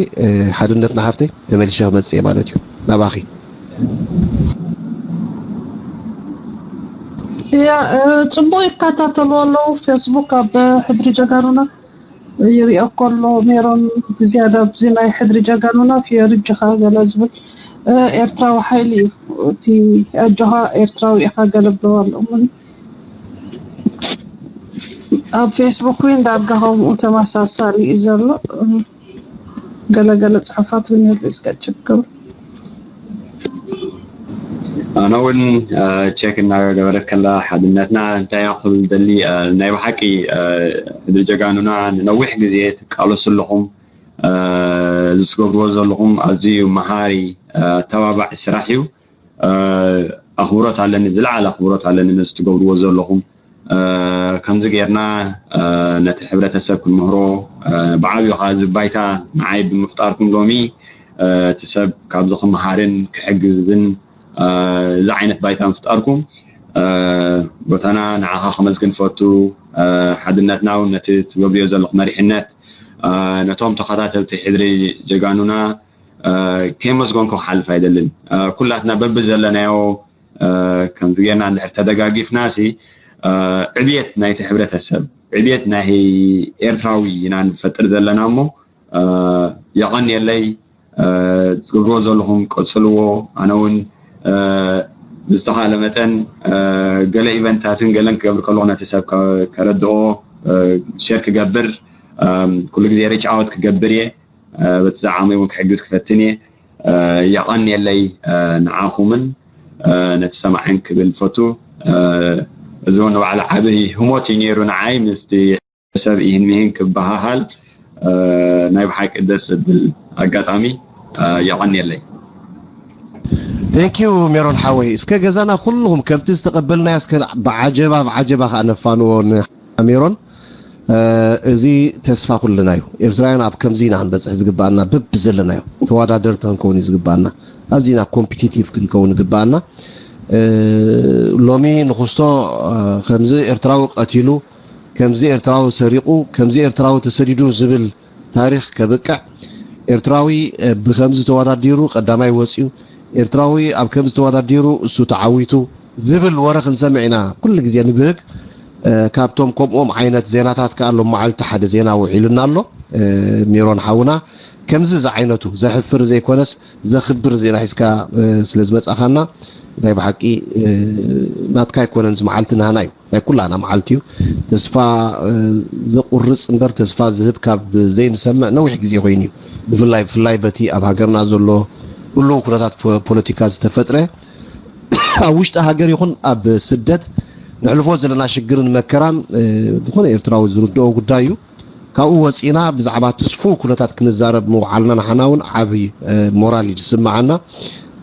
ሓድነት ንሓፍተይ ተመሊሸ ክመፅእ ማለት እዩ ናባኺ። እያ ጽቡቅ ይከታተሉ ኣለዉ። ፌስቡክ ኣብ ሕድሪ ጀጋኑና ይሪኦ ከሎ ሜሮን ብዝያዳ ኣብዚ ናይ ሕድሪ ጀጋኑና ፊዮሪ ጅኻ ገለ ዝብል ኤርትራዊ ሓይሊ እዩ እቲ ኣጆኻ ኤርትራዊ ኢኻ ገለ ብለው ኣለዉ። ኣብ ፌስቡክ እውን ዳርጋ ከምኡ ተመሳሳሊ እዩ ዘሎ። ገለ ገለ ጽሑፋት እውን ይህሉ እስከ ችግሩ ኣነ እውን ቸክ እናገበረት ከላ ሓድነትና እንታይ ክብል ደሊ ናይ ብሓቂ ሕድሪ ጀጋኑና ንነዊሕ ግዜ ትቃለሱ ኣለኹም። እዚ ትገብርዎ ዘለኹም ኣዝዩ መሃሪ ኣተባባዒ ስራሕ እዩ። ኣኽብሮት ኣለኒ፣ ዝለዓለ ኣኽብሮት ኣለኒ ነዚ ትገብርዎ ዘለኹም። ከምዚ ጌርና ነቲ ሕብረተሰብ ክንምህሮ ብዓብዩ ከዓ እዚ ባይታ ንዓይ ብምፍጣርኩም ሎሚ እቲ ሰብ ካብዚ ክመሃርን ክሕግዝን እዚ ዓይነት ባይታ ምፍጣርኩም ቦታና ንዓኻ ከመስግን ፈቱ። ሓድነትና እውን ነቲ ትገብርዮ ዘለኹ መሪሕነት ነቶም ተኸታተልቲ ሕድሪ ጀጋኑና ከይመስገንኩ ክሓልፍ ኣይደልን። ኩላትና በቢ ዘለናዮ ከምዚ ጌርና እንድሕር ተደጋጊፍና ሲ ዕብየት ናይቲ ሕብረተሰብ ዕብየት ናይ ኤርትራዊ ኢና ንፈጥር ዘለና እሞ የቐንየለይ። ዝገብርዎ ዘለኹም ቀጽልዎ። ኣነ እውን ብዝተኻለ መጠን ገለ ኢቨንታትን ገለን ክገብር ከለኹ ነቲ ሰብ ከረድኦ ሸር ክገብር ኩሉ ግዜ ሪች ኣውት ክገብር እየ። በቲ ዝዓመይ እውን ክሕግዝ ክፈትን እየ። የቐንየለይ ንዓኹምን ነቲ ሰማዕን ክብል ፈቱ። እዚ እውን ንባዕሉ ዓብዪ ህሞት እዩ ነይሩ ንዓይ ምስቲ ሰብ ይህን ምሂን ክበሃሃል ናይ ብሓቂ ደስ ዝብል ኣጋጣሚ። የቐንየለይ። Thank you ሜሮን ሓወይ። እስከ ገዛና ኩልኹም ከምቲ ዝተቐበልናዮ እስከ ብዓጀባ ብዓጀባ ከዓ ነፋንዎ ንሜሮን። እዚ ተስፋ ኩልና እዩ። ኤርትራውያን ኣብ ከምዚ ኢና ክንበፅሕ ዝግባኣና በቢ ዘለናዮ ተወዳደርቲ ክንከውን እዩ ዝግባኣና። ኣዚና ኮምፒቲቲቭ ክንከውን ይግባኣና። ሎሚ ንክስቶ ከምዚ ኤርትራዊ ቀቲሉ፣ ከምዚ ኤርትራዊ ሰሪቑ፣ ከምዚ ኤርትራዊ ተሰዲዱ ዝብል ታሪኽ ከብቅዕ፣ ኤርትራዊ ብከምዚ ተወዳዲሩ ቀዳማይ ወፂኡ፣ ኤርትራዊ ኣብ ከምዚ ተወዳዲሩ እሱ ተዓዊቱ ዝብል ወረ ክንሰምዕ ኢና ኩሉ ግዜ ንብህግ። ካብቶም ከምኦም ዓይነት ዜናታት ከዓ ሎም መዓልቲ ሓደ ዜና ውዒሉና ኣሎ። ሜሮን ሓውና፣ ከምዚ ዝዓይነቱ ዘሕፍር ዘይኮነስ ዘኽብር ዜና ሒዝካ ስለ ዝመጻኻና፣ ናይ ብሓቂ ናትካ ኣይኮነን፣ እዚ መዓልቲ ናህና እዩ፣ ናይ ኩላና መዓልቲ እዩ። ተስፋ ዘቁርጽ እምበር ተስፋ ዝህብ ካብ ዘይንሰምዕ ነዊሕ ግዜ ኮይኑ እዩ። ብፍላይ ብፍላይ በቲ ኣብ ሃገርና ዘሎ ህሉው ኩነታት ፖለቲካ ዝተፈጥረ፣ ኣብ ውሽጢ ሃገር ይኹን ኣብ ስደት ነሕልፎ ዘለና ሽግርን መከራን ዝኾነ ኤርትራዊ ዝርድኦ ጉዳይ እዩ። ካብኡ ወፂና ብዛዕባ እቲ ስፉው ኩነታት ክንዛረብ ምውዓልና ንሓና እውን ዓብዪ ሞራል እዩ ዝስምዓና።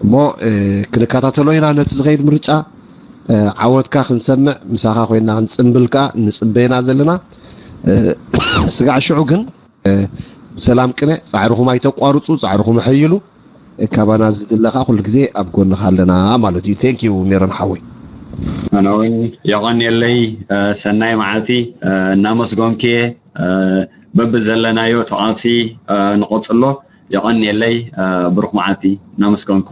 እሞ ክንከታተሎ ኢና ነቲ ዝኸይድ ምርጫ። ዓወትካ ክንሰምዕ ምሳኻ ኮይና ክንፅምብል ከዓ ንፅበ ኢና ዘለና። ስጋዕ ሽዑ ግን ሰላም ቅነ፣ ፃዕርኹም ኣይተቋርፁ፣ ፃዕርኹም ሕይሉ። ካባና ዝድለ ከዓ ኩሉ ግዜ ኣብ ጎንኻ ኣለና ማለት እዩ። Thank you ሜሮን ሓወይ። ኣነ እውን የቐንየለይ። ሰናይ መዓልቲ። እናመስገንኩ እየ። በብዘለናዮ ተቓልሲ ንቐፅሎ። የቐንየለይ። ብሩኽ መዓልቲ። እናመስገንኩ።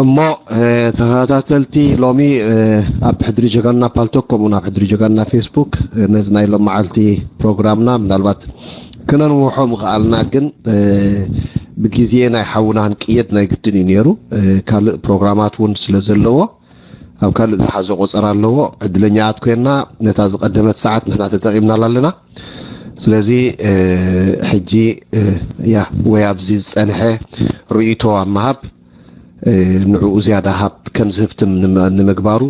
እሞ ተኸታተልቲ፣ ሎሚ ኣብ ሕድሪ ጀጋና ፓልቶክ ከምኡውን ኣብ ሕድሪ ጀጋና ፌስቡክ ነዚ ናይ ሎም መዓልቲ ፕሮግራምና ምናልባት ክነንውሖ ምኽኣልና፣ ግን ብግዜ ናይ ሓውና ክንቅየድ ናይ ግድን እዩ ነይሩ። ካልእ ፕሮግራማት እውን ስለ ዘለዎ ኣብ ካልእ ዝሓዞ ቆጸራ ኣለዎ። ዕድለኛታት ኮይና ነታ ዝቐደመት ሰዓት ንሕና ተጠቒምናላ ኣለና። ስለዚ ሕጂ ያ ወይ ኣብዚ ዝጸንሐ ርእይቶ ኣብ ምሃብ ንዕኡ ዝያዳ ሃብት ከም ዝህብትም ንምግባሩ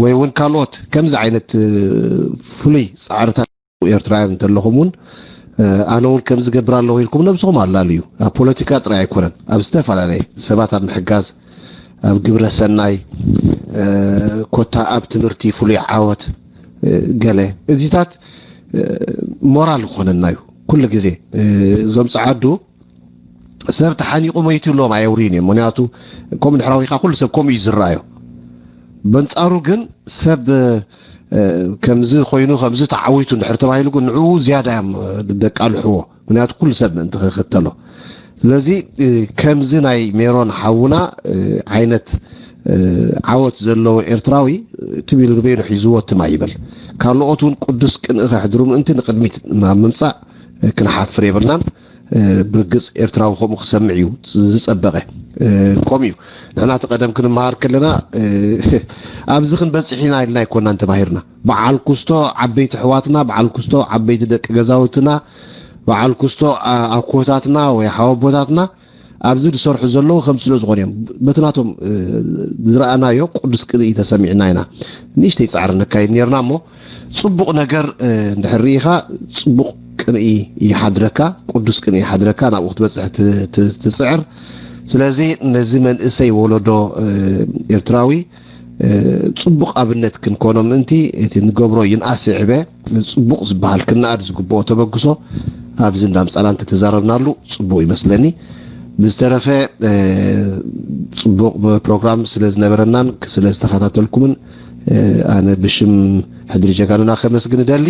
ወይ እውን ካልኦት ከምዚ ዓይነት ፍሉይ ጻዕርታት ኤርትራውያን እንተለኹም እውን ኣነ እውን ከም ዝገብር ኣለኹ ኢልኩም ነብስኹም ኣላልዩ። ኣብ ፖለቲካ ጥራይ ኣይኮነን፣ ኣብ ዝተፈላለየ ሰባት ኣብ ምሕጋዝ፣ ኣብ ግብረ ሰናይ፣ ኮታ ኣብ ትምህርቲ ፍሉይ ዓወት ገለ እዚታት ሞራል ይኾነና እዩ። ኩሉ ግዜ እዞም ጸዓዱ ሰብ ተሓኒቑ መይቱ ኢሎም ኣየውርዩን እዮም። ምክንያቱ ከምኡ ድሕራዊ ኢኻ ኩሉ ሰብ ከምኡ እዩ ዝረኣዮ። በንጻሩ ግን ሰብ ከምዚ ኮይኑ ከምዚ ተዓዊቱ እንድሕር ተባሂሉ ግን ንዕኡ ዝያዳ እዮም ደቃልሕዎ። ምክንያቱ ኩሉ ሰብ ምእንቲ ክኽተሎ። ስለዚ ከምዚ ናይ ሜሮን ሓውና ዓይነት ዓወት ዘለዎ ኤርትራዊ ትም ኢሉ ንበይኑ ሒዝዎ ትም ኣይበል። ካልኦት እውን ቅዱስ ቅንኢ ከሕድሩ ምእንቲ ንቕድሚት ኣብ ምምጻእ ክንሓፍር የብልናን። ብርግጽ ኤርትራዊ ከምኡ ክሰምዕ እዩ ዝጸበቐ። ከምኡ እዩ። ንሕና እቲ ቀደም ክንመሃር ከለና ኣብዚ ክንበጽሕ ኢና ኢልና ኣይኮናን ተማሂርና። በዓል ኩስቶ ዓበይቲ ኣሕዋትና፣ በዓል ኩስቶ ዓበይቲ ደቂ ገዛውትና፣ በዓል ኩስቶ ኣኮታትና ወይ ሓወቦታትና ኣብዚ ዝሰርሑ ዘለዉ ከም ስለ ዝኾኑ እዮም። በቲ ናቶም ዝረኣናዮ ቅዱስ ቅንኢ ተሰሚዕና ኢና ንእሽተይ ጻዕሪ ነካይድ ነርና። እሞ ጽቡቕ ነገር እንድሕር ርኢኻ ጽቡቕ ቅንኢ ይሓድረካ፣ ቅዱስ ቅንኢ ይሓድረካ፣ ናብኡ ክትበጽሕ ትጽዕር። ስለዚ ነዚ መንእሰይ ወለዶ ኤርትራዊ ጽቡቕ ኣብነት ክንኮኖ ምእንቲ እቲ ንገብሮ ይንኣስ ይዕበ ጽቡቕ ዝበሃል ክነኣድ ዝግብኦ ተበግሶ ኣብዚ እንዳምጻና እንተተዛረብናሉ ጽቡቕ ይመስለኒ። ብዝተረፈ ጽቡቕ ፕሮግራም ስለ ዝነበረናን ስለ ዝተኸታተልኩምን ኣነ ብሽም ሕድሪ ጀጋኑና ከመስግን እደሊ።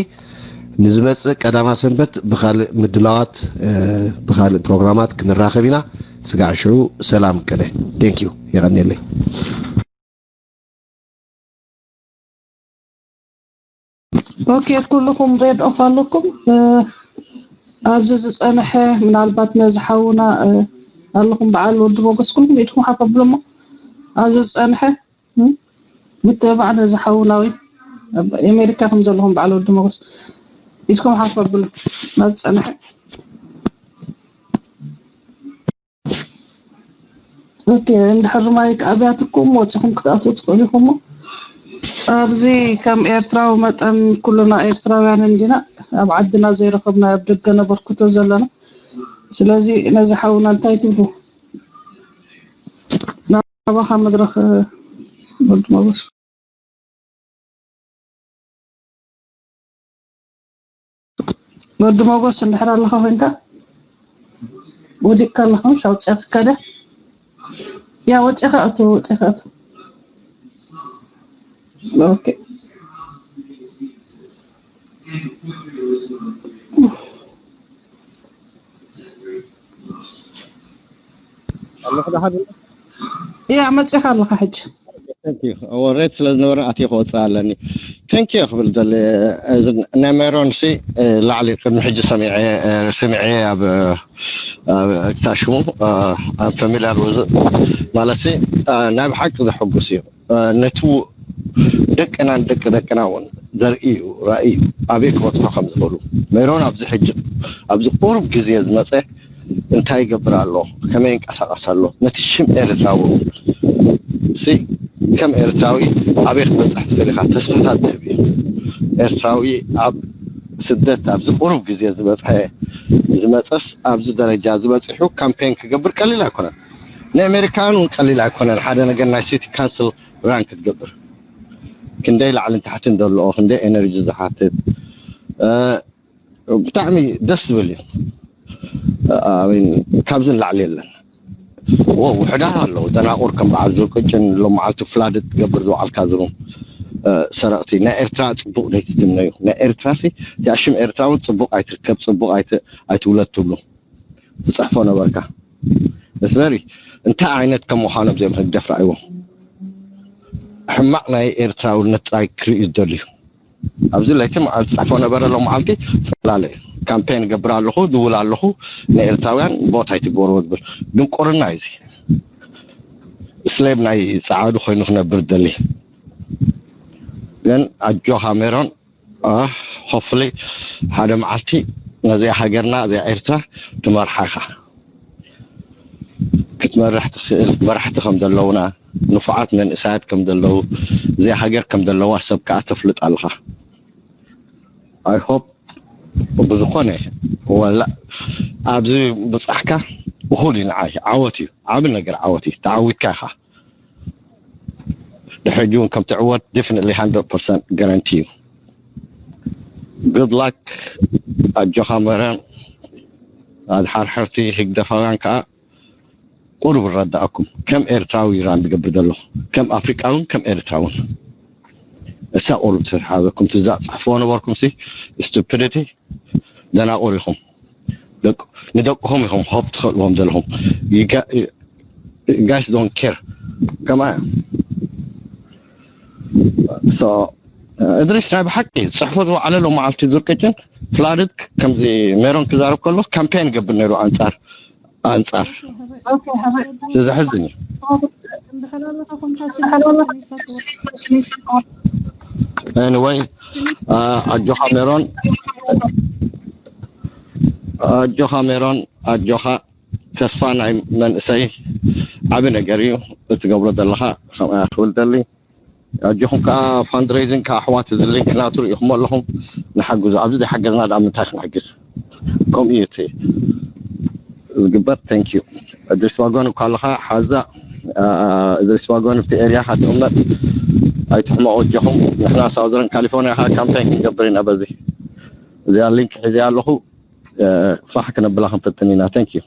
ንዝመጽእ ቀዳማ ሰንበት ብኻልእ ምድላዋት ብኻልእ ፕሮግራማት ክንራኸብ ኢና። ስጋዕ ሽዑ ሰላም ቅነ። Thank you። የቐንየለይ። ኦኬ፣ ኩልኹም ሬድ ኦፍ ኣለኩም። ኣብዚ ዝጸንሐ ምናልባት ነዚ ሓውና ኣለኹም በዓል ወዲ ሞገስ ኩልኩም ኢድኩም ሓፍ ኣብሎሞ። ኣብዚ ዝጸንሐ ምትብባዕ ነዚ ሓውና ወይ ኣብ ኣሜሪካ ከም ዘለኹም በዓል ወዲ ሞገስ ኢድኩም ሓፍ ኣብሉ። ናብ ዝጸንሐ ኦኬ፣ እንድሕር ማይክ ኣብያትኩም ወፂኹም ክትኣትዉ ትኽእሉ ኢኹም። ኣብዚ ከም ኤርትራዊ መጠን ኩልና ኤርትራውያን እንዲና፣ ኣብ ዓድና ዘይረኸብናዮ ኣብ ደገ ነበርኩቶ ዘለና። ስለዚ ነዚ ሓውና እንታይ ትብሉ? ናባኻ መድረኽ ወዲ ሞጎስ። ወዲ ሞጎስ እንድሕር ኣለኻ ኮይንካ ወዲቅካ ኣለኻ ምሽ ኣውፅኣትካ ድያ? ያ ወፂኻ እቶ ወፂኻ እቶ ኦኬ ኣለኹ ዳሓር ያ መፂኻ ኣለኻ ሕጂ ወሬት ስለ ዝነበረ ኣትየ ክወፅእ ኣለኒ። ተንኪ ክብል ደሊ። እዚ ናይ ሜሮን ሲ ላዕሊ ቅድሚ ሕጂ ሰሚዐ፣ ስሚዐ ኣብ ኣብ እታ ሽሙ ኣብ ፈሚልያር ውዝእ ማለት ሲ ናይ ብሓቂ ዘሐጉስ እዩ። ነቲ ደቅናን ደቂ ደቅና እውን ዘርኢ እዩ፣ ራእይ እዩ። ኣበይ ክበፅሑ ከም ዝኽእሉ ሜሮን ኣብዚ ሕጂ ኣብዚ ቁሩብ ግዜ ዝመፀ እንታይ ይገብር ኣሎ፣ ከመይ ይንቀሳቐስ ኣሎ፣ ነቲ ሽም ኤርትራዊ ሲ ከም ኤርትራዊ ኣበይ ክትበፅሕ ትኽእል ኢኻ፣ ተስፋታት ዝህብ እዩ። ኤርትራዊ ኣብ ስደት ኣብዚ ቁሩብ ግዜ ዝበፅሐ ዝመፀስ ኣብዚ ደረጃ ዝበፂሑ ካምፔን ክገብር ቀሊል ኣይኮነን። ንኣሜሪካውያን እውን ቀሊል ኣይኮነን ሓደ ነገር ናይ ሲቲ ካንስል ራን ክትገብር። ክንደይ ላዕልን ታሕትን ዘለዎ፣ ክንደይ ኤነርጂ ዝሓትት፣ ብጣዕሚ ደስ ዝብል እዩ። ካብዚ ንላዕሊ የለን። ዎ ውሕዳት ኣለዉ ደናቁር ከም በዓል ዙርቅጭን ሎም መዓልቱ ፍላድ ትገብር ዝወዓልካ ዝሩ ሰረቕቲ። ናይ ኤርትራ ፅቡቕ ዘይትትምነዩ። ናይ ኤርትራ ሲ እቲኣ ሽም ኤርትራ እውን ፅቡቕ ኣይትርከብ፣ ፅቡቕ ኣይትውለድ ትብሉ ትፅሕፎ ነበርካ። እስበሪ እንታይ ዓይነት ከም ምዃኖም እዚኦም ህግደፍ ረኣይዎም። ሕማቕ ናይ ኤርትራውነት ጥራይ ክርእዩ ዝደልዩ። ኣብዚ ለይቲ መዓልቲ ዝፅሕፎ ነበረ። ሎም መዓልቲ ፅላለ ካምፔን ገብር ኣለኹ፣ ድውል ኣለኹ፣ ንኤርትራውያን ቦታ ኣይትግበርዎ ዝብል ድንቁርና እዩ። እዚ ስሌብ ናይ ፀዓዱ ኮይኑ ክነብር ዝደሊ። ግን ኣጆኻ ሜሮን፣ ሆፍሊ ሓደ መዓልቲ ነዚኣ ሃገርና እዚኣ ኤርትራ ትመርሓኻ። ክትመርሕ ትኽእል መራሕቲ ከም ዘለውና፣ ንፉዓት መንእሰያት ከም ዘለዉ፣ እዚኣ ሃገር ከም ዘለዋ ሰብ ከኣ ተፍልጥ ኣለኻ። ኣይ ሆፕ ብዝኾነ ወላ ኣብዚ ብጻሕካ እኹል እዩ። ንዓይ ዓወት እዩ፣ ዓቢ ነገር ዓወት እዩ። ተዓዊትካ ኢኻ። ድሕሪ ሕጂ እውን ከም ትዕወት ዲፍኒትሊ ሃንድረድ ፐርሰንት ጋራንቲ እዩ። ጉድ ላክ። ኣጆኻ መረን። ኣድሓርሕርቲ ህግደፋውያን ከዓ ቁሩብ ረዳእኩም። ከም ኤርትራዊ ራን ዝገብር ዘሎ ከም ኣፍሪቃውን ከም ኤርትራውን እሳ ቁሩብ ተሓዘኩም። ትዛ ጽሕፍዎ ነበርኩም ሲ ስቱፒዲቲ ደናቁር ኢኹም። ንደቅኹም ኢኹም ሆፕ ትኸልዎም ዘለኹም። ጋይስ ዶንት ኬር ከማ እድሪስ ናይ ብሓቂ ዝፅሕፎ ዝወዓለ ሎ መዓልቲ ዙርቅጭን ፍላድት ከምዚ ሜሮን ክዛረብ ከሎ ካምፔን ይገብር ነይሩ ኣንፃር ኣንፃር ዘሕዝን እዩ። Anyway ኣጆኻ ሜሮን ኣጆኻ ሜሮን ኣጆኻ ተስፋ ናይ መንእሰይ ዓቢ ነገር እዩ እትገብሮ ዘለኻ። ከምኣ ክብል ደሊ ኣጆኹም ከዓ ፋንድሬዚንግ ከዓ ኣሕዋት እዚ ሊንክ ናቱ ርኢኹም ኣለኹም። ንሓግዙ ኣብዚ ዘይሓገዝና ዳ ምንታይ ክንሕግዝ? ከምኡ እዩ እቲ ዝግበር። Thank you። እድሪስ ዋጎን እኳ ኣለኻ ሓዛ። እድሪስ ዋጎን ኣብቲ ኤርያ ሃድኡ እምበር ኣይትሕመቑ ኣጆኹም። ንሕና ሳውዘርን ካሊፎርኒያ ከዓ ካምፔን ክንገብር ኢና በዚ እዚኣ ሊንክ ሒዘ ኣለኹ። ፋሕ ክነብላ ክንፈትን ኢና። Thank you።